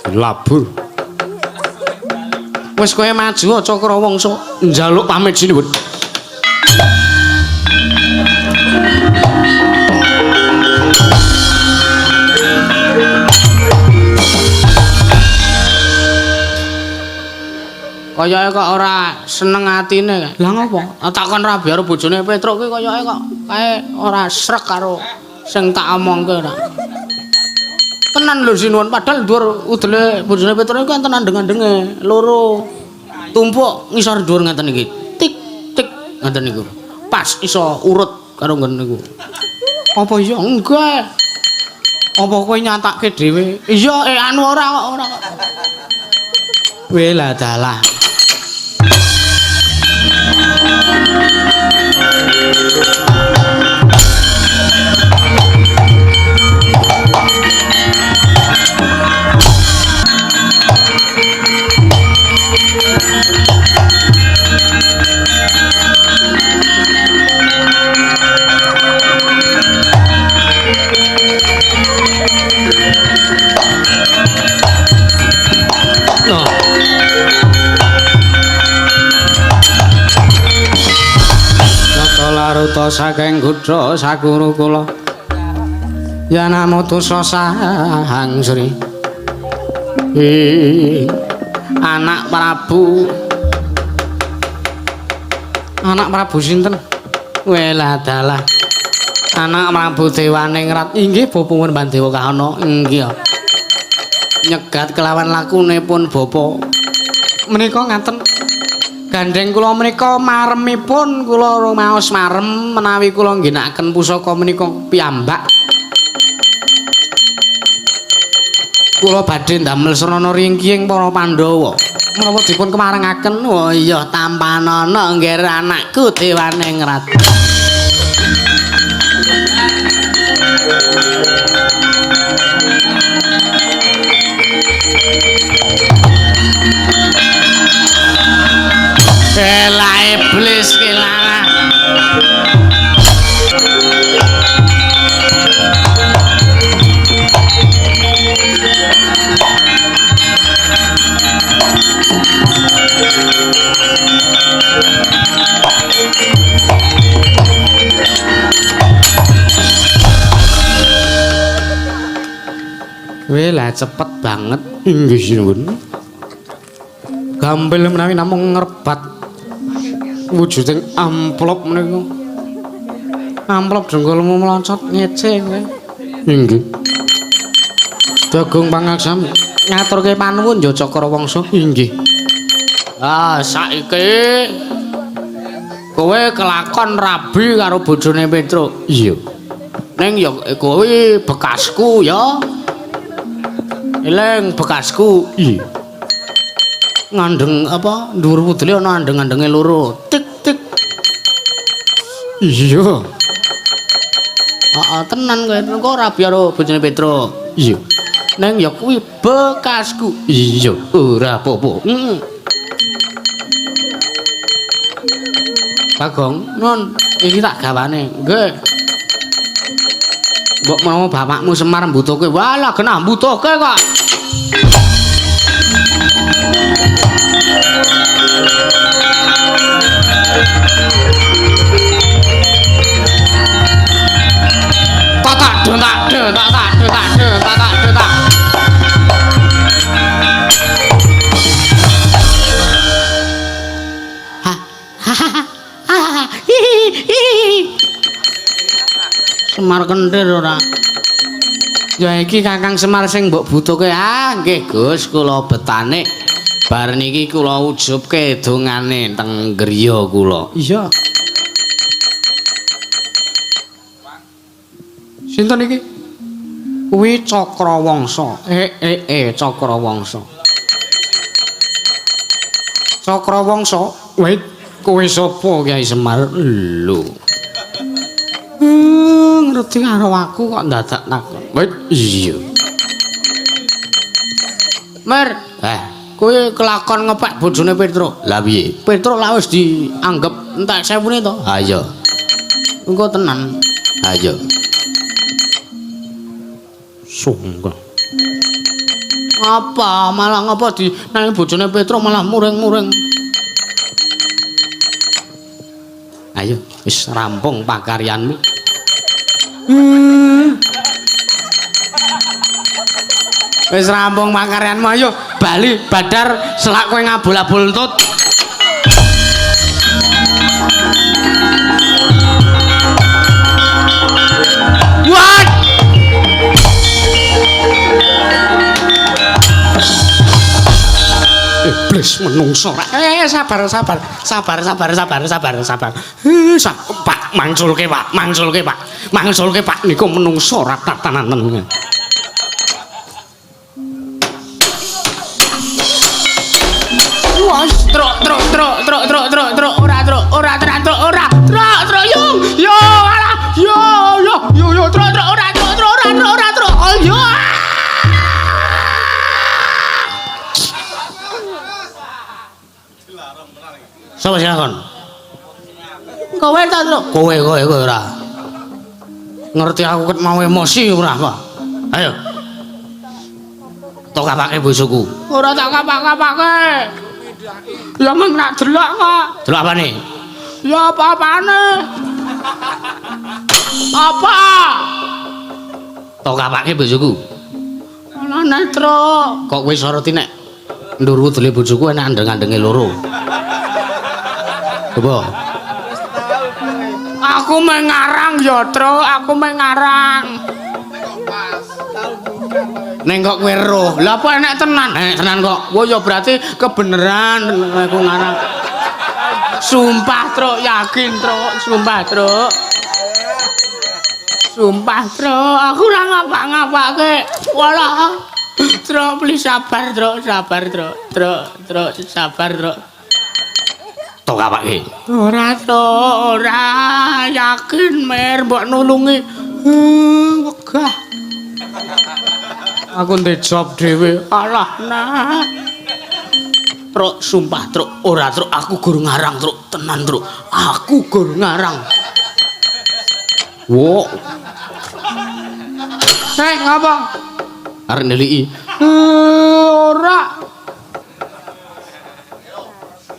Dilabur. Wis kowe maju Cakrawangsa njaluk pamit sinuwun. Kayake kok ora seneng atine. Lah ngopo? Takon rabi karo bojone Petruk kuwi kayake kok kae ora srek karo sing tak omongke ora. Tenan lho sinuwun, padahal dhuwur udele bojone Petruk iku enten andeng-andenge loro. Tumpuk ngisor dhuwur ngeten iki. Tik tik ngeten niku. Pas iso urut karo nggon niku. Apa iya? Enggak. Apa kowe nyatake dhewe? Iya, anu ora kok, ora kok. Wela dalah. Laruta saking kutha sakuru kula yanamutusa sang sri anak Prabu, anak Prabu sinten? Welah dalah, anak Prabu Dewaningrat. Inggih bapa pun Dewa Kahana. Inggih nyegat kelawan lakune pun bapa menika ngaten. Gandeng kula menika maremipun kula rumaos marem menawi kula ngginakaken pusaka menika piyambak. Kula badhe ndamel srana ringkihing para Pandhawa. Menapa dipun kemarengaken? Oh iya, tampanana ngger anakku Dewaningrat. Elah iblis ki lah. Weh lah cepet banget. Inggih sinuwun. Gampil menawi namung ngrebat Wujuding amplop niku. Amplop dengkulmu mloncot ngece kowe. Inggih. Bagong pangaksami ngaturke panuwun ya Cakrawangsa. Inggih. Ah, saiki kowe kelakon rabi karo bojone Petruk. Iya. Ning ya kowe bekasku ya. Eling bekasku. Iya. Ngandeng apa dhuwur wudele ana andeng-andenge loro. Tik tik. Iya. Heeh, tenan kowe. Engko rabi karo bojone Petruk. Iya. Ning ya kuwi bekasku. Iya, ora apa-apa. Heeh. Bagong, nun, iki tak gawane. Nggih. Mbok menawa bapakmu Semar mbutuhke. Walah, genah mbutuhke kok. Tak tak tak tak tak tak tak tak tak. Ha ha ha ha hi hi. Semar kentir ora. Ya iki Kakang Semar sing mbok butuhke. Ah nggih Gus, kula betane. Bar niki kula ujubke dongane teng griya kula. Iya. Sinten iki? Kuwi Cakrawangsa. Cakrawangsa. Cakrawangsa, wait, kowe sapa Kyai Semar? Lho. Ngerti karo aku kok ndadak takon. Wait, iya. Mer, kowe kelakon ngepek bojone Petruk. Lah piye? Petruk lak wis dianggep entek sewune to? Ha iya. Engko tenan. Ha iya. Sungguh. Apa malah ngapa di nang bojone Petruk malah muring-muring. Ayo, wis rampung pakaryanmu. Wis rampung pakaryanmu, ayo bali Badar selak kowe ngabul-abul tut. What? Iblis menungso rek. Sabar sabar. Sabar sabar sabar sabar sabar. Pak, mangsulke Pak, mangsulke Pak. Mangsulke Pak niku menungso ora tatanan. Wah, truk truk truk truk truk truk truk ora truk ora truk truk ora truk truk yo yo alah yo yo yo yo truk truk ora truk truk ora truk ora truk oh yo. Sapa sing lakon? Kowe ta truk? Kowe kowe kowe ora. Ngerti aku ket mau emosi ora apa? Ayo. Tok kapake bojoku. Ora tak kapak-kapake. Ya mung nak delok kok. Delok apane? Ya apa-apane. Apa? Tok kapake bojoku. Ana truk. Kok kowe soroti nek ndur wudele bojoku enak andeng-andenge loro. Apa? Aku mengarang ya, Truk, aku mengarang. Neng kok kowe roh. Lah apa enek tenan? Enek tenan kok. Wah ya berarti kebeneran aku ngarang. Sumpah, Truk, yakin, Truk, sumpah, Truk. Sumpah, Truk, aku ora ngapa-ngapake. Walah. Truk, please sabar, Truk, sabar, Truk. Truk, Truk, sabar, Truk. Tok kapake. Ora, Truk, ora yakin mer mbok nulungi. Wegah. Aku ndek job dhewe. Alah nah. Truk, sumpah Truk, ora Truk, aku gur ngarang Truk, tenan Truk. Aku gur ngarang. Wo. Sing ngapa? Arep ndeliki. Ora.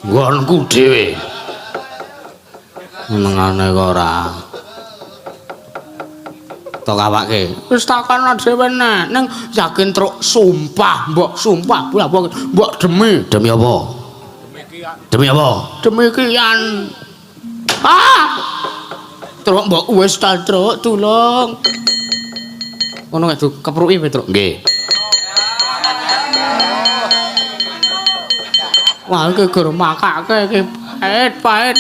Nggonku dhewe. Menengane kok ora. Tok awake. Wis takono dhewe nek ning yakin Truk, sumpah mbok sumpah mbok demi. Demi apa? Demi apa? Demikian. Ah! Truk mbok wis ta, Truk, tulung. Ngono gak kepruki Petruk? Nggih. Wah, iki gur makake iki pahit-pahit.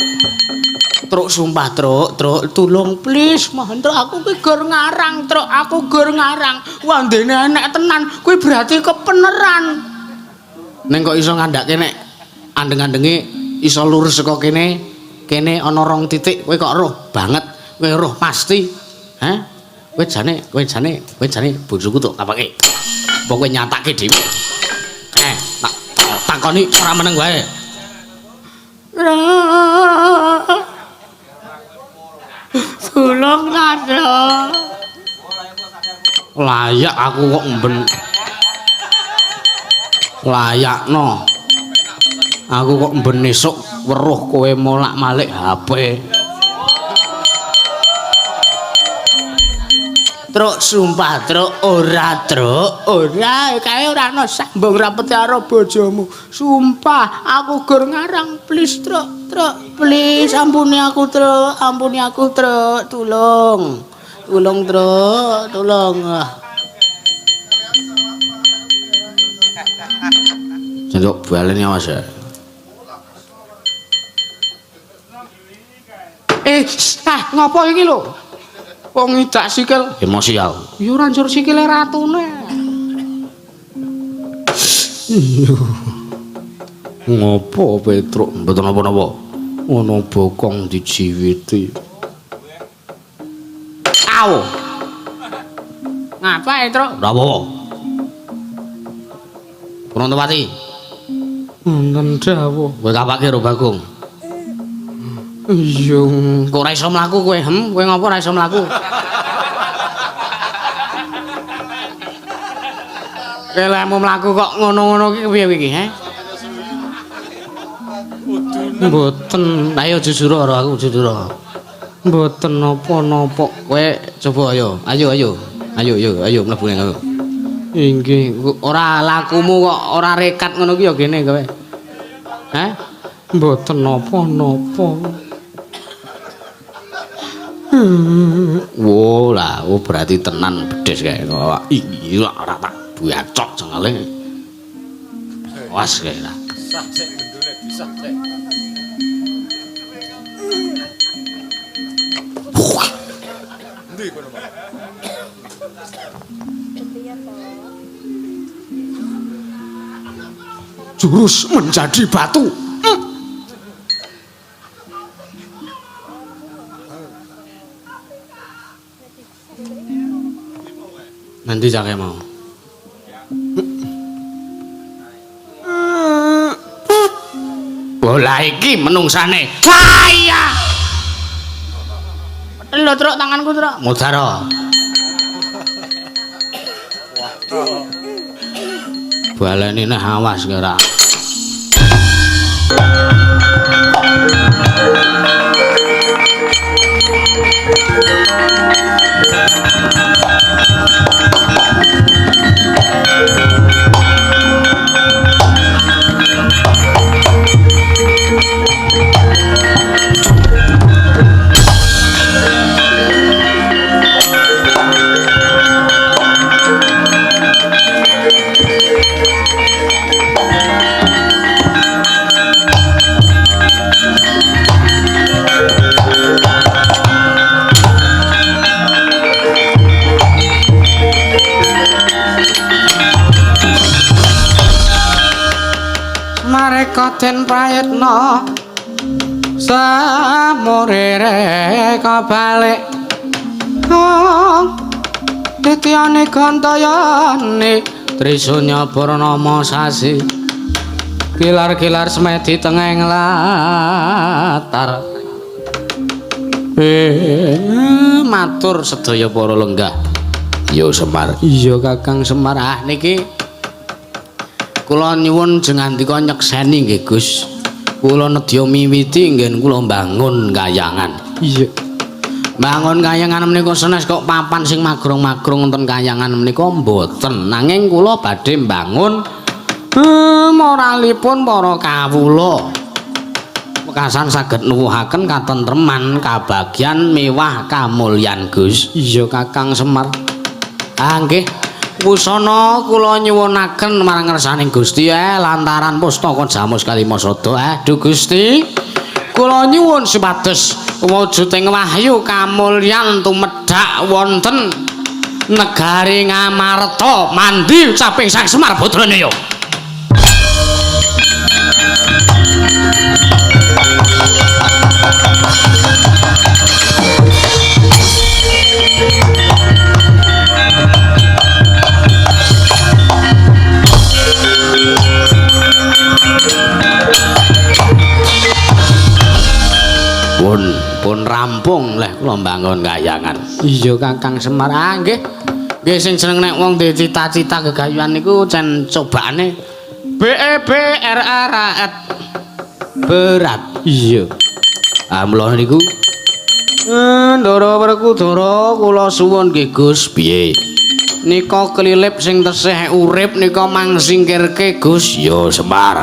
Truk sumpah, Truk, Truk, tulung please, mohon Truk, aku ki gur ngarang, Truk, aku gur ngarang. Wah, ndene enek tenan, kuwi berarti kepeneran. Ning kok iso ngandhake nek andeng-andenge iso lurus saka kene, kene ana rong titik, kowe kok roh banget, kowe roh pasti. Hah? Kowe jane, kowe jane, kowe jane bojoku tok kapake. Apa kowe nyatake dhewe? Eh, tak takoni ora meneng wae. Tulung nada. Layak aku kok mben. Layakno. Aku kok mben esuk weruh kowe molak-malik HP. Truk sumpah Truk, ora Truk, ora kae ora ana sambung rapete karo bojomu. Sumpah aku gur ngarang, please Truk, Truk, please ampuni aku Truk, ampuni aku Truk, tulung. Tulung Truk, tulung. Janjuk baleni awas ya. Ngopo iki lho? Kok ngidak sikil? Emosi aku. Ya ora njur sikile ratune. Ngopo Petruk? Mboten napa-napa. Ana bokong dijiwiti. Au. Ngapain, Truk? Ora apa-apa. Purantawati. Wonten dawuh. Kowe kapake karo Bagong. Iya, kok ora iso mlaku kowe? Hem, kowe ngopo ora iso mlaku? Kowe lemu mlaku kok ngono-ngono iki piye iki, he? Mboten. Ayo jujur karo aku, jujur. Mboten napa-napa. Kowe coba ayo. Ayo ayo. Ayo ayo ayo mlebu nang aku. Inggih, ora lakumu kok ora rekat ngono ki ya kene kowe. Heh? Mboten napa-napa. Wo lah, oh berarti tenan bedes kae. Iki ora tak bacok jengale. Was kae lah. Sah sik gendune disah sik. Endi kono, Pak? Jurus menjadi batu. Nanti cake mau. Bola iki menungsane. Wah iya. Lho Truk tanganku Truk. Mudaro. Baleni neh awas ora. Mareka den prayitna samurere kabalik nityane gantayane Trisunya purnama sasi kilar-kilar semedi tengeng latar. Matur sedaya para lenggah. Ya Semar. Iya Kakang Semar. Ah niki kula nyuwun jengandika nyekseni nggih Gus. Kula nedya miwiti nggen kula mbangun kayangan. Iya. Mbangun kayangan menika senes kok papan sing magrong-magrong wonten kayangan menika mboten. Nanging kula badhe mbangun moralipun para kawula. Wekasan saged nuwuhaken katentreman, kabagyan mewah kamulyan Gus. Iya Kakang Semar. Ah nggih. Wusana kula nyuwunaken marang ngersaning Gusti lantaran pustaka Jamus Kalimasada. Duh Gusti. Kula nyuwun supados wujuding wahyu kamulyan tumedhak wonten negari Ngamarta. Mandi ucaping Sang Semar Badranaya. Pun rampung leh kula mbangun kayangan. Iya Kakang Semar. Ah nggih. Nggih sing jeneng nek wong duwe cita-cita gegayuhan niku cen cobaane B E B R A R A T. Berat. Iya. Ah mula niku Ndara Werkudara kula suwun nggih Gus. Piye? Nika kelilip sing tesih urip nika mang singkirke Gus. Ya Semar.